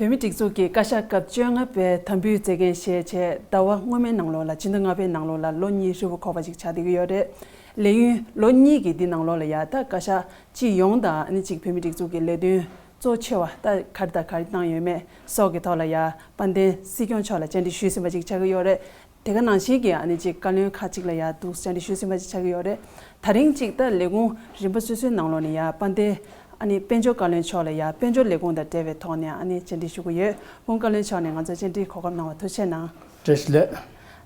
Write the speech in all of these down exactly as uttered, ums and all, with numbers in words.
བོད་མིའི་སྒྲིག་འཛུགས་ཀྱི་བཀའ་ཤག་སྐབས་བཅོ་ལྔ་པའི་དམ་འབུལ་མཛད་འགན་བཞེས་བྱས་ཟླ་བ་སྔོན་མའི་ནང་ལོགས་ལ་ཕྱི་ཟླ་ལྔ་པའི་ནང་ལོགས་ལ་ལོ་གཉིས་ཧྲིལ་པོ་འཁོར་བ་ཞིག་ཆགས་བསྡད་ཀྱི་ཡོད་རེད། ལས་ཡུན་ལོ་གཉིས་ཀྱི་འདི་ནང་ལོགས་ལ་ཡ་ད་བཀའ་ཤག་སྤྱི་ཡོངས་དང་ཨ་ནི་གཅིག་བོད་མིའི་སྒྲིག་འཛུགས་ཀྱི་ལས་དོན་གཙོ་ཆེ་བ་ད་ག་རེ་དང་ག་རེ་བཏང་ཡོད་མེད་སོགས་ཀྱི་ཐོག་ལ་ཡ་དཔལ་ལྡན་སྲིད་སྐྱོང་མཆོག་ལ་བཅར་འདྲི་ཞུས་ཟིན་པ་ཅིག་ཆགས་ཀྱི་ཡོད་རེད། དེ་ག་ནང་བཞིན་གྱི་ཨ་ནི་གཅིག་བཀའ་བློན་ཁག་ཅིག་ལ་ཡ་འདུག་བཅར་འདྲི་ཞུས་ཟིན་པ་ཅིག་ཆགས་ཀྱི་ཡོད་རེད། ད་རིང་གཅིག་ད་ལས་ཁུངས་རིམ་པ་སོ་སོའི་ནང་ལོགས་ནས་ཡ་དཔལ་ལྡན་ཨ་ནི་དཔལ་འབྱོར་བཀའ་བློན་མཆོག་ལ་ཡ་དཔལ་འབྱོར་ལས་ཁུངས་དང་འབྲེལ་བའི་ཐོག་ནས་ཨ་ནི་བཅར་འདྲི་ཞུ་གི་ཡོད། སྐུ་ངོ་བཀའ་བློན་མཆོག་ནས་ང་ཚོར་བཅར་འདྲིའི་གོ་སྐབས་གནང་བར་ཐུགས་རྗེ་ཆེ་གནང་། བཀྲ་ཤིས་བདེ་ལེགས།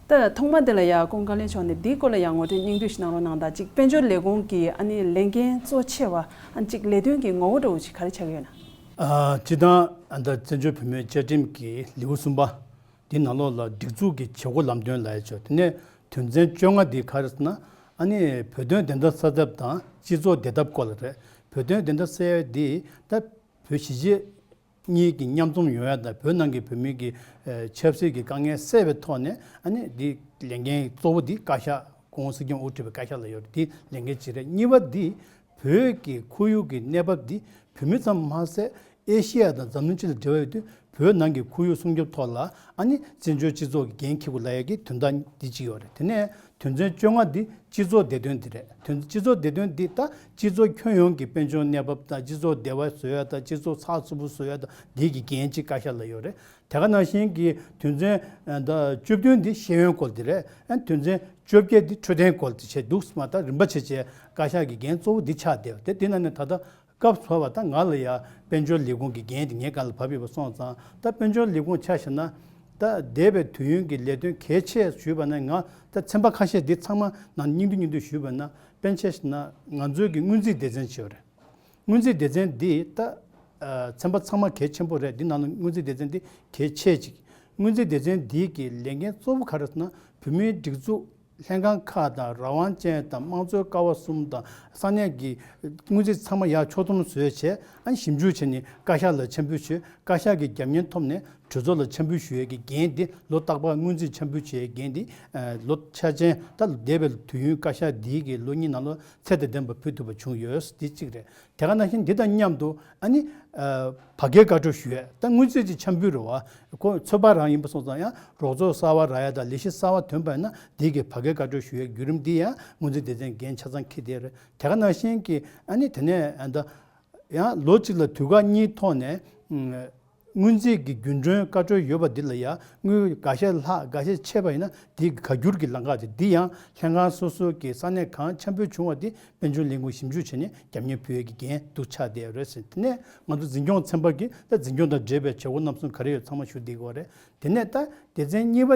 ད་ཐོག་མ་དེ་ལ་ཡ་སྐུ་ངོ་བཀའ་བློན་མཆོག་ནས་འདིའི་སྐོར་ལ་ཡ་ངོ་སྤྲོད་སྙིང་བསྡུས་ཤིག་གནང་རོགས་གནང་དང་། གཅིག་དཔལ་འབྱོར་ལས་ཁུངས་ཀྱི་ཨ་ནི་ལས་འགན་གཙོ་ཆེ་བ་ཨ་ནི་གཅིག་ལས་དོན་གྱི་ངོ་བོ་འདྲ་བོ་ཞིག་ག་རེ་ཆགས་ཀྱི་ཡོད་ན། ཨ། སྤྱིར་བཏང་ཨ་ད་བཙན་བྱོལ་བོད་མིའི་བཅའ་ཁྲིམས་ཀྱི་ལེའུ་གསུམ་པ་འདི་ནང་ལོགས་ལ་སྒྲིག་འཛུགས་ཀྱི་བྱེད་སྒོ་ལམ་སྟོན་ལབ་ཡ་ཅིག་ཡོད། དེ་ནས་དོན་ཚན་བཅོ་ལྔ་འདི་ག་རེ་ཟེར་ན། ཨ་ནི་བོད་དོན་བདེན་མཐའ་གསལ་ཐབས་དང་སྤྱི་ཚོགས་བདེ་ཐབས་སྐོར་ལ་རེད། བོད་དོན་བདེན་མཐའ་གསལ་ཡ་འདི་ད་བོད་གཞིས་བྱེས་གཉིས་ཀྱི་མཉམ་འཛོམས་ཡོང་ཡ་དང་བོད་ནང་གི་བོད་མི་གི་ཨ་ཆབ་སྲིད་ཀྱི་དཀའ་ངལ་སེལ་བའི་ཐོག་ནས་ཨ་ནི་འདི་ལས་འགན་གཙོ་བོ་འདི་བཀའ་ཤག་སྐུ་ངོ་སྲིད་སྐྱོང་དབུ་ཁྲིད་པའི་བཀའ་ཤག་ལ་ཡོད་རེད། འདི་ལས་འགན་གཅིག་རེད། གཉིས་པ་འདི་བོད་ཀྱི་ཁོར་ཡུག་གི་གནས་བབ་འདི་བོད་མི་ཙམ་མ་ཟད་ཨེ་ཤེ་ཡ་དང་འཛམ་གླིང་སྤྱི་ལ་འབྲེལ་བ་ཡོད་དུས་བོད་ནང་གི་ཁོར་ཡུག་སྲུང་སྐྱོབ་ཐོག་ལ་ཨ་ནི་བཙན་བྱོལ་སྤྱི་ཚོགས་ཀྱི་འགན་འཁྱེར་དགོས་ལབ་ཡ་གི་དོན་དག་འདི་གཅིག་ཡོད་རེད། དེ་ནས་དོན་ཚན་བཅོ་ལྔ་འདི་སྤྱི་ཚོགས་བདེ་དོན་འདི་རེད། དོན་སྤྱི་ཚོགས་བདེ་དོན་འདི་ད་སྤྱི་ཚོགས་ཁྱོན་ཡོངས་ཀྱི་དཔལ་འབྱོར་གནས་བབ་དང་སྤྱི་ཚོགས་བདེ་བ་བཟོ་ཡ་དང་སྤྱི་ཚོགས་ཚགས་ཚུད་པོ་བཟོ་ཡ་དང་འདི་གི་འགན་གཅིག་བཀའ་ཤག་ལ་ཡོད་རེད། དེ་ག་ནང་བཞིན་གྱི་དོན་ཚན་ཨ་ད་བཅུ་བདུན་འདི་ཤེས་ཡོན་སྐོར་འདི་རེད། ཨ་དོན་ཚན་བཅོ་བརྒྱད་འདི་འཕྲོད་བསྟེན་སྐོར་འདི་བྱས་འདུག་སེ་མ་ད་རིམ་པ་བྱས་བྱས་བཀའ་ཤག་གི་འགན་གཙོ་བོ་འདི་ཆགས་བསྡད་པ་དེ། འདི་ནང་ནས་ད་ལྟ་སྐབས་སུ་བབ་པ་ད་ང་ལ་ཡ་དཔལ་འབྱོར་ལས་ཁུངས་ཀྱི་འགན་དེ་ངའི་སྒང་ལ་བབས་ཡོད་པ་སོང་ཙང་། ད་དཔལ་འབྱོར་ལས་ཁུངས་ཆ་བཞག་ན་ད་འདས་པའི་དུས་ཡུན་གྱི་ལས་དོན་གལ་ཆེ་ཞུས་པ་ན། ང་ད་ཚན་པ་ཁ་ཤས་འདི་ཚང་མ་ནང་སྙིང་བསྡུས་སྙིང་བསྡུས་ཞུས་པ་ན། དཔེར་ན་ཆ་བཞག་ན་ང་ཚོའི་གི་སྔོན་རྩིས་སྡེ་ཚན་ཅིག་ཡོད་རེད། སྔོན་རྩིས་སྡེ་ཚན་འདི་ད་ཨ་ཚན་པ་ཚང་མ་གལ་ཆེན་པོ་རེད། འདི་ནང་ལ་སྔོན་རྩིས་སྡེ་ཚན་འདི་གལ་ཆེ་ཅིག་སྔོན་རྩིས་སྡེ་ཚན་འདི་གི་ལས་འགན་གཙོ་བོ་ག་རེ་ཟེར་ན། བོད་མིའི་སྒྲིག་འཛུགས་ལྷན་ཁང་ཁག་དང་རང་དབང་ཅན་དང་དམངས་གཙོའི་ཀ་བ་གསུམ་དང་ས་གནས་ཀྱི་སྔོན་རྩིས་ཚང་མ་ཡར་ཕྱོགས་བསྡོམས་བཟོས་བྱས། ཨ་ནི་ཞིབ་འཇུག་བྱས་ནས་བཀའ་ཤག་ལ་འཆར་འབུལ་ཞུས། བཀའ་ཤག་གི་རྒྱབ་གཉེར་ཐོབ་ནས་གྲོས་ཚོགས་ལ་འཆར་འབུལ་ཞུ་ཡས་ཀྱི་འགན་འདི། ལོ་རྟག་པར་སྔོན་རྩིས་འཆར་འབུལ་བྱེད་ཡས་འགན་འདི་ལོ་འཆར་ཅན་ད་འདས་པའི་དུས་ཡུན་བཀའ་ཤག་འདིའི་གི་ལོ་གཉིས་ནང་ལ་ཚད་དང་ལྡན་པ་ཕུལ་ཐུབ་པ་བྱུང་ཡོད། འདི་གཅིག་རེད། དེ་ག་ནང་བཞིན་འདི་དང་མཉམ་དུ་ཨ་ནི་ཨ་བར་བརྒལ་བཀའ་འཁྲོལ་ཞུ་ཡས། ད་སྔོན་རྩིས་ཀྱི་འཆར་འབུལ་རེད་བ། ཁོ་ཚོད་དཔག་རང་ཡིན་པ་སོང་ཙང་ཡང་རོགས་ཚོགས་གསར་པ་རག་ཡས་དང་ལས་གཞི་གསར་པ་ཐོན་པ་ཡིན་ན་འདི་གི་བར་བརྒལ་བཀའ་འཁྲོལ་ཞུ་ཡས་བརྒྱུད་རིམ་འདི་ཡང་སྔོན་རྩིས་སྡེ་ཚན་འགན་ཆ་ཚང་འཁྱེར་བསྡད་ཡོད་རེད། དེ་ག་ནང་བཞིན་གྱི་ཨ་ནི་དེ་ནས་ཨ་ད་ཡང་ལོ་གཅིག་ལ་དུས་བཀག་གཉིས་ཐོག་ནས་ཨ་སྔོན་རྩིས་ཀྱི་རྒྱུན་གྲོན་བཀའ་འཁྲོལ་ཡོད་པ་འདི་ལ་ཡང་དངུལ་འགའ་ཤས་ལྷག་འགའ་ཤས་ཆད་པ་ཡིན་ན་དེ་བཀའ་འཁྲོལ་གྱི་ལམ་ཁ་དེ། འདི་ཡང་ལྷན་ཁང་སོ་སོ་གི་ས་གནས་གང་འཆར་འབུལ་བྱུང་བ་དེ་དཔལ་འབྱོར་ལས་ཁུངས་ཞིབ་འཇུག་བྱས་ནས་རྒྱབ་གཉེར་ཕུལ་ཡས་ཀྱི་འགན་འདུག་ཆགས་བསྡད་ཡོད་རེད་ཟེར། དེ་ནས་ང་ཚོ་འཛིན་སྐྱོང་ཚན་པ་གིས་ད་འཛིན་སྐྱོང་དང་འབྲེལ་བའི་བྱེད་སྒོ་རྣམ་གསུམ་ག་རེ་ཡོད་ཚང་མ་ཞུ་བསྡད་ཀྱི་ཡོད་རེད། དེ་ནས་ད་སྡེ་ཚན་གཉིས་པ་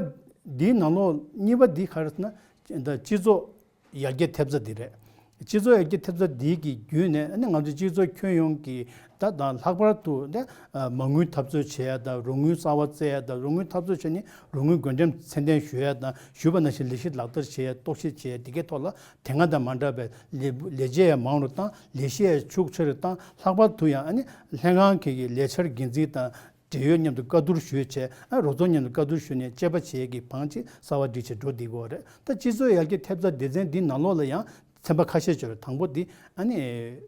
འདིའི་ནང་ལོགས་གཉིས་པ་འདི་ག་རེ་ཟེར་ན། ད་སྤྱི་ཚོགས་ཡར་རྒྱས་ཐེབས་རྩ་འདི་རེད། སྤྱི་ཚོགས་ཡར་རྒྱས་ཐེབས་རྩ་འདི་གི་བརྒྱུད་ནས་ཨ་ནི་ང་ཚོ་སྤྱི་ཚོགས་ཁྱོན་ཡོངས་ཀྱི་ད་དང་ལྷག་པར་དུ་ད་མ་དངུལ་འཐབ་རྩོད་བྱེད་ཡ་དང་། རོགས་དངུལ་གསར་པ་བཙལ་ཡ་དང་། རོགས་དངུལ་འཐབ་རྩོད་བྱས་ནས་རོགས་དངུལ་བགོ་འགྲེམས་ཚད་ལྡན་ཞུ་ཡ་དང་། ཞུས་པ་ནང་བཞིན་ལས་གཞི་ལག་བསྟར་བྱེད་ཡ། རྟོག་ཞིབ་བྱེད་ཡ། འདི་གའི་ཐོག་ལ་དེ་སྔ་དང་མ་འདྲ་བའི་ལས་ལས་བྱེད་ཡང་མང་རུ་བཏང་། ལས་གཞི་ཡང་ཤུགས་ཆེ་རུ་བཏང་། ལྷག་པར་དུ་ཡང་ཨ་ནི་ལྷན་ཁང་གི་ལས་འཆར་འགན་འཛིན་དང་འབྲེལ་ཡོད་མཉམ་དུ་བཀའ་བསྡུར་ཞུས་བྱས། ཨ་རོགས་ཚོགས་མཉམ་དུ་བཀའ་བསྡུར་ཞུས་ནས་དཔྱད་པ་བྱེད་ཡས་ཀྱི་བང་ཅིག་གསར་པ་སྒྲིག་བྱས་འགྲོ་བསྡད་ཀྱི་ཡོད་རེད། ད་སྤྱི་ཚོགས་ཡར་རྒྱས་ཐེབས་རྩ་སྡེ་ཚན་འདི་ནང་ལོགས་ལ་ཡང་ཚན་པ་ཁ་ཤས་ཅིག་ཡོད་རེད། དང་པོ་འདི་ཨ་ནི་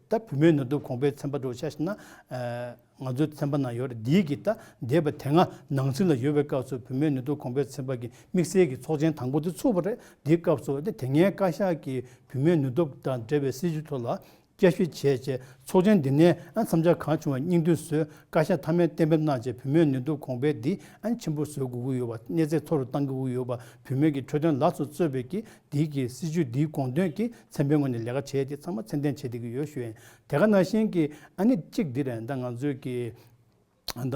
ད་བུད་མེད་ནུས་སྟོབས་གོང་འཕེལ་ཚན་པ་འདྲ་བོ་ཆ་བཞག་ན། ཨ་ང་ཚོའི་ཚན་པ་ནང་ཡོད་རེད། འདིའི་གི་ད་འདས་པའི་དེ་སྔ་ནང་སྲིད་ལ་ཡོད་པའི་སྐབས་སུ་བུད་མེད་ནུས་སྟོབས་གོང་འཕེལ་ཚན་པ་གི་དམིགས་བསལ་གྱི་ཚོགས་ཆེན་དང་པོ་དེ་ཚུགས་པ་རེད། འདིའི་སྐབས་སུ་དེ་དེ་སྔའི་བཀའ་ཤག་གིས་བུད་མེད་ནུས་སྟོབས་དང་འབྲེལ་བའི་སྲིད་བྱུས་ཐོག་ལ་བསྐྱར་ཞིབ་བྱས་རྗེས་ཚོགས་ཆེན་འདི་ནས་ཨ་མཚམས་འཇོག་གང་བྱུང་བ་སྙིང་བསྡུས་བཟོས། བཀའ་ཤག་མཐའ་མའི་གཏན་འབེབས་གནང་རྗེས་བུད་མེད་ནུས་སྟོབས་གོང་འཕེལ་འདི་ཨ་ཆེན་པོ་བཟོ་དགོས་ཀྱི་ཡོད་པ། གནས་ཚད་མཐོ་རུ་གཏང་དགོས་ཀྱི་ཡོད་པ། བུད་མེད་ཀྱི་འཕྲོད་བསྟེན་ལ་སོགས་གཙོས་པའི་གི་འདི་གི་སྲིད་བྱུས་འདིའི་དགོངས་དོན་གྱིས་ཚན་པའི་ངོས་ནས་ལས་ཀ་བྱས་ཏེ་ཚང་མ་ཚད་ལྡན་བྱེད་བསྡད་ཀྱི་ཡོད་ཞུ་ཡིན། དེ་ག་ནང་བཞིན་གྱི་ཨ་ནི་གཅིག་འདི་རེད། ད་ང་ཚོའི་གི་ད་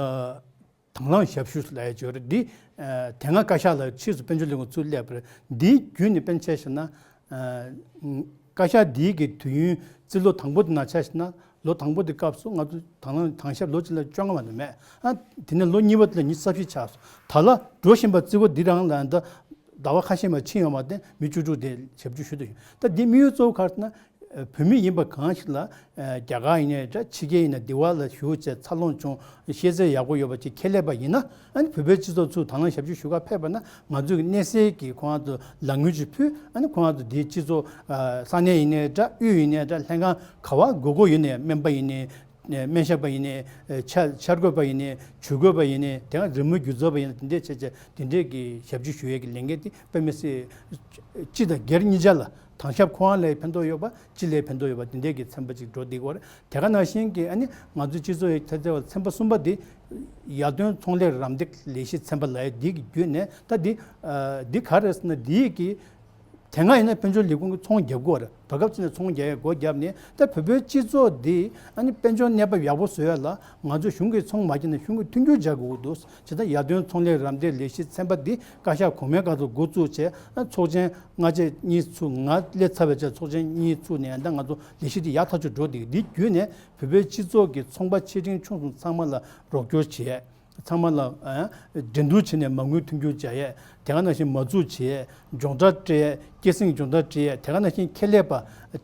དང་བླངས་ཞབས་ཞུ་ལབ་ཡ་ཅིག་ཡོད་རེད། འདི་ཨ་དེ་སྔ་བཀའ་ཤག་ལ་ཕྱིས་སུ་དཔལ་འབྱོར་ལས་ཁུངས་ཚུར་སླེབས་པ་རེད། འདིའི་བརྒྱུད་ནས་དཔེར་ན་ཆ་བཞག་ན། ཨ་བཀའ་ཤག་འདིའི་གི་དུས་ཡུན་རྩིས་ལོ་དང་པོ་དེ་ནང་ཆ་བཞག་ན། ལོ་དང་པོ་དེ་སྐབས་སུ་ང་ཚོ་དང་བླངས་དང་ཞབས་ལོ་གཅིག་ལ་བཅོ་ལྔ་མ་གཏོགས་མེད། ཨ་དེ་ནས་ལོ་གཉིས་པ་དེ་ལ་ཉི་ཤུ་རྩ་བཞི་ཆགས་སོང་། ད་ལ་འགྲོ་བཞིན་པ་རྩིས་འགོ་འདི་རང་ལ་ད་ཟླ་བ་ཁ་ཤས་མ་ཕྱིན་ཡོད་མ་རེད། མི་བཅུ་དྲུག་དེ་ཞབས་ཞུ་ཞུ་དུ་ཡོད། ད་འདི་དམིགས་ཡུལ་གཙོ་བོ་ག་རེ་ཟེར་ན། བོད་མི་ཡིན་པ་གང་ཞིག་ལ་རྒྱ་གར་ཡིན་ནའི་འདྲ། ཕྱི་རྒྱལ་ཡིན་ན་འདི་བ་ལ་བཞུགས་བྱས་འཚར་ལོངས་བྱུང་ཤེས་ཚད་ཡག་པོ་ཡོད་པ་ཅིག་ཁྱེར་སླེབས་པ་ཡིན་ན། ཨ་ནི་བོད་པའི་སྤྱི་ཚོགས་ཚུར་དང་བླངས་ཞབས་ཞུ་ཞུ་གར་ཕེབས་པ་ན། ང་ཚོའི་གནས་སའི་གི་ཁོང་ཚོ་ལག་དངུལ་ཅིག་ཕུལ། ཨ་ནི་ཁོང་ཚོ་འདིའི་སྤྱི་ཚོགས་ས་གནས་ཡིན་ནའི་འདྲ། དབུས་ཡིན་ནའི་འདྲ། ལྷན་ཁང་ག་བ་དགོས་མཁོ་ཡོད་ནའི། སྨན་པ་ཡིན་ནའི། སྨན་ཞབས་པ་ཡིན་ནའི་འཆར་འཆར་འགོད་པ་ཡིན་ནའི་ཇུས་འགོད་པ་ཡིན་ནའི་དེ་སྔ་རི་མོ་སྒྱུ་རྩལ་པ་ཡིན་ནའི་དེ་འདྲས་བྱས་བྱས་དེ་འདྲས་ཀྱི་ཞབས་ཕྱི་ཞུ་ཡས་ཀྱི་ལས་འགན་དེ་དཔེ་མི་སྲིད་སྤྱི་དང་སྒེར་གཉིས་ཆ་ལ་དེང་སྐབས་ཁོ་རང་ལ་ཕན་ཐོགས་ཡོད་པ་སྤྱི་ལ་ཕན་ཐོགས་ཡོད་པ་དེ་འདྲས་ཀྱི་ཚན་པ་ཅིག་འགྲོ་བསྡད་ཀྱི་ཡོད་རེད། དེ་ག་ནང་བཞིན་གྱི་ཨ་ནི་ང་ཚོའི་སྤྱི་ཚོགས་ཡི་ཐེབས་རྩ་བ་ཚན་པ་གསུམ་པ་དེ་ཡར་ཐོན་ཚོང་ལས་རམ་འདེགས་ལས་གཞི་ཚན་པ་ལབ་ཡས་འདི་གི་བརྒྱུད་ནས་ད་འདི་འདི་ག་རེ་ཟེར་ན་འདི་གི་དེ་སྔ་ཡིན་ན་དཔལ་འབྱོར་ལས་ཁུངས་ཀྱིས་ཚོང་རྒྱག་དགོས་རེད། ད་སྐབས་ཅིག་ནས་ཚོང་རྒྱག་ཡས་སྒོ་བརྒྱབ་ནས་ད་བོད་པའི་སྤྱི་ཚོགས་འདི་ཨ་ནི་དཔལ་འབྱོར་གནས་བབ་ཡག་པོ་བཟོ་ཡས་ལ་ང་ཚོས་གཞུང་གིས་ཚོང་མ་རྒྱག་ན་གཞུང་གིས་མཐུན་འགྱུར་རྒྱག་དགོས་འདུག་ཇི་ལྟར་ཡར་ཐོན་ཚོང་ལས་རམ་འདེགས་ལས་གཞི་ཚན་པ་འདི་བཀའ་ཤག་གོང་མའི་སྐབས་སུ་འགོ་བཙུགས་བྱས་ཨ་ཚོགས་ཆེན་ལྔ་ཆ་གཉིས་ཚུགས་ང་སླེབས་ཚར་བའི་ཆར་ཚོགས་ཆེན་གཉིས་ཚུགས་ནས་ད་ང་ཚོ་ལས་གཞི་འདི་ཡག་ཐག་ཆོད་འགྲོ་འདུག་འདི་བརྒྱུད་ནས་བོད་པའི་སྤྱི་ཚོགས་ཀྱི་ཚོང་པ་ཆེ་འབྲིང་ཆུང་གསུམ་ཚང་མ་ལ་རོགས་སྐྱོར་བྱས། ཚང་མ་ལ་ཨ་འགྲན་བསྡུར་བྱས་ནས་མ་དངུལ་མཐུན་འགྱུར་བྱ་ཡས། དེ་ག་ནང་བཞིན་མ་འཛུགས་བྱས་སྦྱོང་བརྡར་སྤྲད་ཡས། སྐྱེད་སྲིང་སྦྱོང་བརྡར་སྤྲད་ཡས། དེ་ག་ནང་བཞིན་ཁེ་ལས་པ་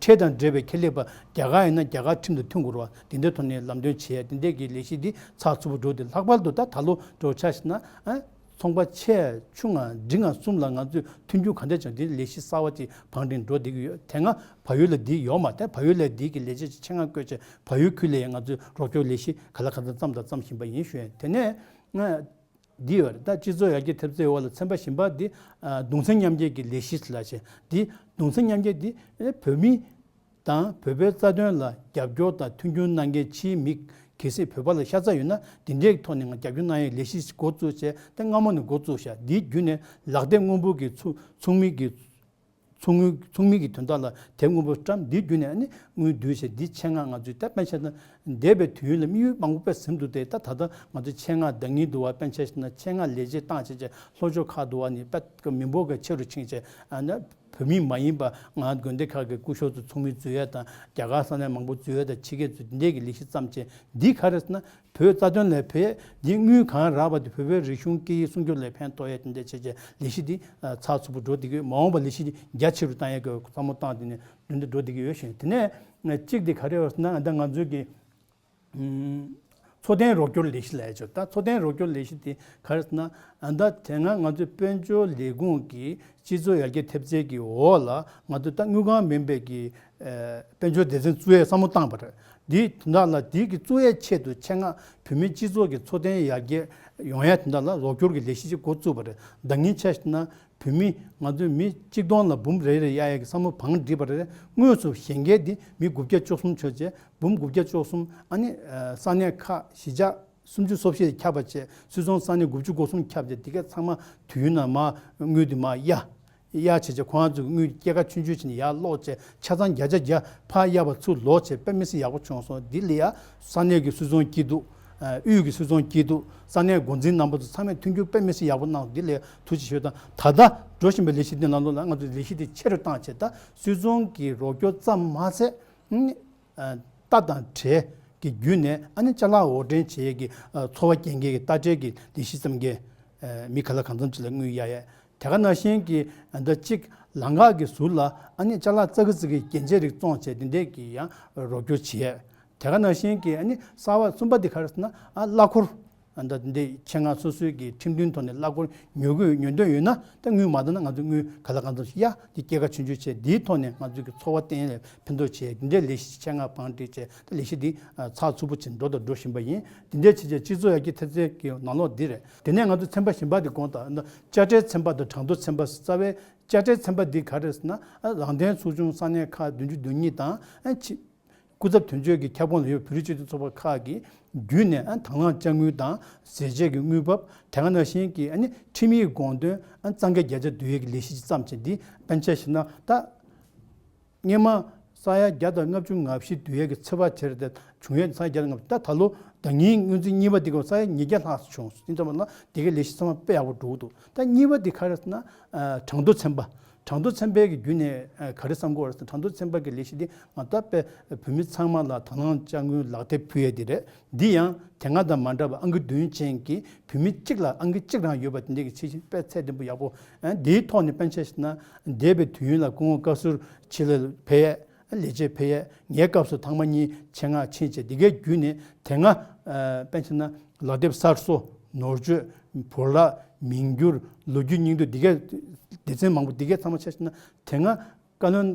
ཁྲལ་དང་འབྲེལ་བའི་ཁེ་ལས་པ་རྒྱ་གར་ཡིན་ན་རྒྱ་གར་ཁྲིམས་དང་མཐུན་དགོས་རེད་བ། དེ་འདྲའི་ཐོག་ནས་ལམ་སྟོན་བྱས་དེ་འདྲའི་གི་ལས་གཞི་འདི་ཚགས་ཚུད་པོ་འགྲོ་དེ་ལྷག་པར་དུ་ད་ད་ལོ་འགྲོ་ཆ་ཞིག་ན་ཨ་ཚོང་པ་ཆེ་ཆུང་ང་འབྲིང་ང་གསུམ་ལ་ང་ཚོས་མཐུན་འགྱུར་ག་འདྲ་བྱུང་དེ་ལས་གཞི་གསར་བ་ཅིག་བང་སྒྲིག་འགྲོ་བསྡད་ཀྱི་ཡོད། དེ་སྔ་བལ་ཡུལ་ལ་འདི་ཡོད་མ་རེད། བལ་ཡུལ་ལ་འདི་གི་ལས་བྱེད་ཅིག་ཆེད་མངགས་བསྐོས་བྱས་བལ་ཡུལ་ཁུལ་ལ་ཡང་ང་ཚོས་རོགས་སྐྱོར་ལས་གཞི་ག་ལ་ག་ཚོད་བརྩམས་དང་བརྩམ་བཞིན་པ་ཡིན་ཞུ་ཡས། དེ་ནས་ང་འདི་ཡོད་རེད། ད་སྤྱི་ཚོགས་ཡར་རྒྱས་ཐེབས་རྩའི་འོག་ལ་ཚན་པ་བཞི་པ་འདི་ཨ་གདུང་སེམས་མཉམ་སྐྱེད་ཀྱི་ལས་གཞི་ལ་བྱས། འདི་གདུང་སེམས་མཉམ་སྐྱེད་འདི་ཨེ་བོད་མི་དང་བོད་པའི་རྩ་དོན་ལ་རྒྱབ་སྐྱོར་དང་མཐུན་འགྱུར་གནང་མཁན་ཕྱིའི་མི་གལ་སྲིད་བོད་པ་ལ་ཤ་ཚ་ཡོད་ན་དེ་འདྲའི་ཐོག་ནས་ང་རྒྱབ་སྐྱོར་གནང་ཡའི་ལས་གཞི་ཞིག་འགོ་བཙུགས་བྱས་ཏེ་སྔ་མོ་ནས་འགོ་བཙུགས་བཞག་འདིའི་བརྒྱུད་ནས་ལག་དེབ་སྔོན་འབུལ་གྱི་ཚུ་ཚོགས་མི་གི་ཚོགས་དངུལ་ཚོགས་མི་གི་དོན་དག་ལ་དེབ་སྔོན་པོ་བཀྲམ། འདིའི་བརྒྱུད་ནས་ཨ་ནི་དངུལ་བསྡུས་བྱས་འདི་ཆེད་མངགས་ང་ཚོས་ད་དཔེ་བྱས་ན་འདས་པའི་དུས་ཡུན་ལ་དམིགས་ཡུལ་མང་པོ་དཔེ་ཟིན་འདུག་སྟེ། ད་ད་ལྟ་ང་ཚོས་ཆེད་མངགས་འདང་ངེས་འདུག་བ། དཔེ་ཆ་བཞག་ན་ཆེད་མངགས་ལས་བྱེད་བཏང་བྱས་བྱས་ལྷོ་ཕྱོགས་ཁག་འདུག་བ་ནི་དཔེ་མི་འབོར་གྱི་ཆེ་རུ་ཕྱིན་བྱས་ཨ་ནི་བོད་མི་མ་ཡིན་པ་ང་དགོན་སྡེ་ཁག་གི་སྐུ་ཞབས་ཚོ་ཚོགས་མི་འཛུལ་ཡས་དང་རྒྱ་གར་ས་གནས་མང་པོ་འཛུལ་ཡས་དང་ཕྱི་རྒྱལ་ཚོ་འདི་འདྲས་ཀྱི་ལས་གཞི་བརྩམས་བྱས་འདི་ག་རེ་ཟེར་ན། བོད་རྩ་དོན་ལ་ཕན། འདི་དངུལ་གང་རག་པ་དེ་བོད་པའི་རིག་གཞུང་སྐད་ཡིག་སྲུང་སྐྱོབ་ལ་ཕན་ཐོགས་ཡས་དེ་འདྲ་བྱས་བྱས་ལས་གཞི་འདི་ཚགས་ཚུད་པོ་འགྲོ་བསྡད་ཀྱི་ཡོད། མ་འོངས་པ་ལས་གཞི་འདི་རྒྱ་ཆེ་རུ་བཏང་ཡས་ཀྱི་བསམ་བློ་བཏང་དེ་ནས་མདུན་དུ་འགྲོ་བསྡད་ཀྱི་ཡོད་ཞིང་། དེ་ནས་གཅིག་འདི་ག་རེ་ཡོད་ཟེར་ན་ད་ང་ཚོའི་གི་འཚོ་རྟེན་རོགས་སྐྱོར་ལས་གཞི་ལབ་ཡས་ཅིག་ད་འཚོ་རྟེན་རོགས་སྐྱོར་ལས་གཞི་འདི་ག་རེ་ཟེར་ན་ད་དེ་སྔ་ང་ཚོའི་དཔལ་འབྱོར་ལས་ཁུངས་ཀྱི་སྤྱི་ཚོགས་ཡར་རྒྱས་ཐེབས་རྩའི་གི་འོག་ལ་ང་ཚོས་ད་དངུལ་ཁང་མིན་པའི་གི་དཔལ་འབྱོར་སྡེ་ཚན་བཙུགས་ཡས་བསམ་བློ་བཏང་བ་རེད། འདིའི་དོན་དག་ལ་འདིའི་གི་བཙུགས་ཡས་ཆེད་དུ་ཆེད་མངགས་བོད་མིའི་སྤྱི་ཚོགས་ཀྱི་འཚོ་རྟེན་ཡར་རྒྱས་ཡོང་ཡས་དོན་དག་ལ་རོགས་སྐྱོར་གྱི་ལས་གཞི་ཅིག་འགོ་བཙུགས་པ་རེད། ཟླ་ཉིན་ཆ་བཞག་ན་བོད་མི་ང་ཚོའི་མི་གཅིག་སྟོང་ལ་འབུམ་རེ་རེ་གཡར་ཡས་ཀྱི་བསམ་བློ་བང་བསྒྲིགས་པ་རེད། དངོས་སུ་གཞན་སྒེར་འདི་མི་དགུ་བརྒྱ་བཅུ་གསུམ་ཆོད་བྱས་འབུམ་དགུ་བརྒྱ་བཅུ་གསུམ་ཨ་ནི་ས་གནས་ཁག་གཞིས་ཆགས་སུམ་ཅུ་སོ་བཞི་ཁྱབ་པ་བྱས་སུད་ཚོང་ས་གནས་དགུ་བཅུ་གོ་གསུམ་ཁྱབ་བྱས་འདི་གས་ཚང་མ་དུས་ཡུན་ནང་མར་དངུལ་འདི་མར་གཡར། གཡར་བྱས་བྱས་ཁོ་རང་ཚོའི་དངུལ་སྐྱེད་ཀ་ཆུང་ཆུང་བྱས་ནས་ཡར་སློག་བྱས་ཆ་ཚང་བརྒྱ་ཆ་བརྒྱ་ཕར་གཡར་བ་ཚུར་ལོག་བྱས་དཔེ་མི་སྲིད་ཡག་པོ་བྱུང་སོང་། འདི་ལ་ཡང་ས་གནས་ཀྱི་སུད་ཚོང་སྐྱིད་སྡུག་དབུས་ཀྱི་སུད་ཚོང་སྐྱིད་སྡུག་ས་གནས་འགོ་འཛིན་རྣམ་པ་ཚོ་ཚང་མས་མཐུན་འགྱུར་དཔེ་མི་སྲིད་ཡག་པོ་གནང་། འདི་ལ་ཐུགས་རྗེ་ཆེ་ཞུ་དང་། ད་ལྟ་འགྲོ་བཞིན་པའི་ལས་གཞི་འདི་ནང་ལོགས་ལ་ང་ཚོས་ལས་གཞི་འདི་ཆེ་རུ་བཏང་བྱས་ད་སུད་ཚོང་གི་རོགས་སྐྱོར་ཙམ་མ་ཟད། ཨ་རྟ་དང་བྲེ་གི་བརྒྱུད་ནས་ཨ་ནི་ཅ་ལག་འོར་འདྲེན་བྱེད་ཡས་ཀྱི་ཨ་འཚོ་བ་སྐྱེལ་མཁན་གྱི་རྟ་དྲེལ་གྱི་ལས་གཞི་བརྩམས་མཁན་ཨ་མི་ག་ལ་གང་འཚམ་ཅིག་ལ་དངུལ་གཡར་ཡས། དེ་ག་ནང་བཞིན་གྱི་ཨ་ད་གཅིག་ལམ་ཁ་གི་ཟུར་ལ་ཨ་ནི་ཅ་ལག་ཙག་གི་ཙིག་གི་རྒྱན་ཆ་རིགས་བཙོང་བྱས་དེ་འདྲས་ཀྱི་ཡང་རོགས་སྐྱོར་བྱེད་ཡས། དེ་ག་ནང་བཞིན་གྱི་ཨ་ནི་གསར་བ་གསུམ་པ་དེ་ག་རེ་ཟེར་ན་ཨ་གླ་འཁོར། ཨ་ད་འདི་ཆེད་མངགས་སོ་སོའི་གི་ཁྲིམས་མཐུན་ཐོག་ནས་གླ་འཁོར་ཉོ་དགོས་ཉོ་འདོད་ཡོད་ན་ད་དངུལ་མ་འདང་ན་ང་ཚོ་དངུལ་ག་ལ་གང་འཚམ་ཞིག་གཡར་འདི་སྐྱེད་ཀ་ཆུང་ཆུང་བྱས་འདིའི་ཐོག་ནས་ང་ཚོའི་གི་འཚོ་བ་བརྟན་ལ་ཕན་ཐོགས་བྱས་འདི་འདྲའི་ལས་གཞི་ཆེད་མངགས་བང་སྒྲིག་བྱས་ད་ལས་གཞི་འདི་ཚགས་ཚུད་པོ་བྱས་འགྲོ་དང་འགྲོ་བཞིན་པ་ཡིན། འདི་འདྲའི་བྱས་བྱས་སྤྱི་ཚོགས་ཡར་རྒྱས་ཐེབས་རྩའི་གི་ནང་ལོགས་འདི་རེད། དེ་ནས་ང་ཚོ་ཚན་པ་གཞན་པ་འདི་དགོངས་དག་དཔྱ་ཁྲལ་ཚན་པ་དང་གྲངས་ཐོ་ཚན་པ་རྩ་བའི་དཔྱ་ཁྲལ་ཚན་པ་འདི་ག་རེ་ཟེར་ན་རང་བདེན་ཚོགས་ཆུང་ས་གནས་ཁག་བདུན་ཅུ་དོན་གཉིས་དང་ཕྱི། སྐུ་ཚབ་དོན་གཅོད་ཀྱི་ཁྱབ་ཁོངས་ལ་ཡོད་བོད་རིགས་སྤྱི་མཐུན་ཚོགས་པ་ཁག་གིས་བརྒྱུད་ནས་ཨ་དང་བླངས་དཔྱ་དངུལ་དང་ཟས་བཅད་ཀྱི་དངུལ་འབབ་དེ་ག་ནང་བཞིན་གྱི་ཨ་ནི་ཁྲིམས་ཡིག་དགོངས་དོན་ཨ་གཙང་ཁེ་བརྒྱ་ཆ་བསྡུ་ཡས་ཀྱི་ལས་གཞི་ཅིག་བརྩམས་བྱས་འདི་དཔེར་ན་ཆ་བཞག་ན་ད་སྔོན་མ་ས་ཡ་བརྒྱ་དང་ལྔ་བཅུ་ང་བཞི་བསྡུ་ཡས་ཀྱི་ཚོད་དཔག་བྱས་རེད་དེ་བྱུང་ཡས་ས་ཡ་བརྒྱ་དང་ལྔ་བཅུ་ད་ད་ལོ་ཟླ་ཉིན་སྔོན་རྩིས་གཉིས་པ་འདི་ག་ས་ཡ་ཉིས་བརྒྱ་ལྷག་ཙམ་བྱུང་སོང་། ཡིན་ཙང་མ་ན་འདི་གའི་ལས་གཞི་ཚང་མ་དཔེ་ཡག་པོ་འགྲོ་གི་འདུག་ད་གཉིས་པ་འདི་ག་རེ་ཟེར་ན་གྲངས་ཐོ་ཚན་པ། གྲངས་ཐོ་ཚན་པའི་གི་བརྒྱུད་ནས་ཨ་ག་རེ་བསམ་གྱི་ཡོད་རེད་ཟེར་ན་གྲངས་ཐོ་ཚན་པ་གི་ལས་གཞི་འདི་ང་ད་དཔེ་བོད་མི་ཚང་མ་ལ་དང་བླངས་དཔྱ་དངུལ་ལག་དེབ་ཕུལ་ཡས་འདི་རེད། འདི་ཡང་དེ་སྔ་དང་མ་འདྲ་བ་ཨང་ཀི་བདུན་ཅན་གྱི་བོད་མི་གཅིག་ལ་ཨང་ཀི་གཅིག་རང་ཡོད་པ་དེ་འདྲའི་གི་ཆེ་ཞིང་དཔེ་ཚད་ལྡན་པོ་ཡག་པོ། ཨ་འདིའི་ཐོག་ནས་དཔེར་ན་ཆ་བཞག་ན་འདས་པའི་དུས་ཡུན་ལ་སྐུ་ངོ་བཀའ་ཟུར་ཕྱི་ལ་ཕེབས་ཡས། ལས་བྱེད་ཕེབས་ཡས་ངའི་སྐབས་སུ་ཐེངས་མ་གཉིས་ཆེད་མངགས་ཕྱིན་བྱས་འདི་གའི་བརྒྱུད་ནས་དེ་སྔ་ཨ་དཔེར་ན་ཆ་བཞག་ན་ལག་དེབ་གསར་བཟོ། ནོར་བཅོས། བོར་བརླག་མིང་བསྒྱུར། ལོ་རྒྱུས་རྙིང་བསྡུས་འདི་གའི་སྡེ་ཚན་མང་པོ་འདི་གའི་ཚང་མ་ཆ་བཞག་ན་དེ་སྔ་བཀའ་བློན་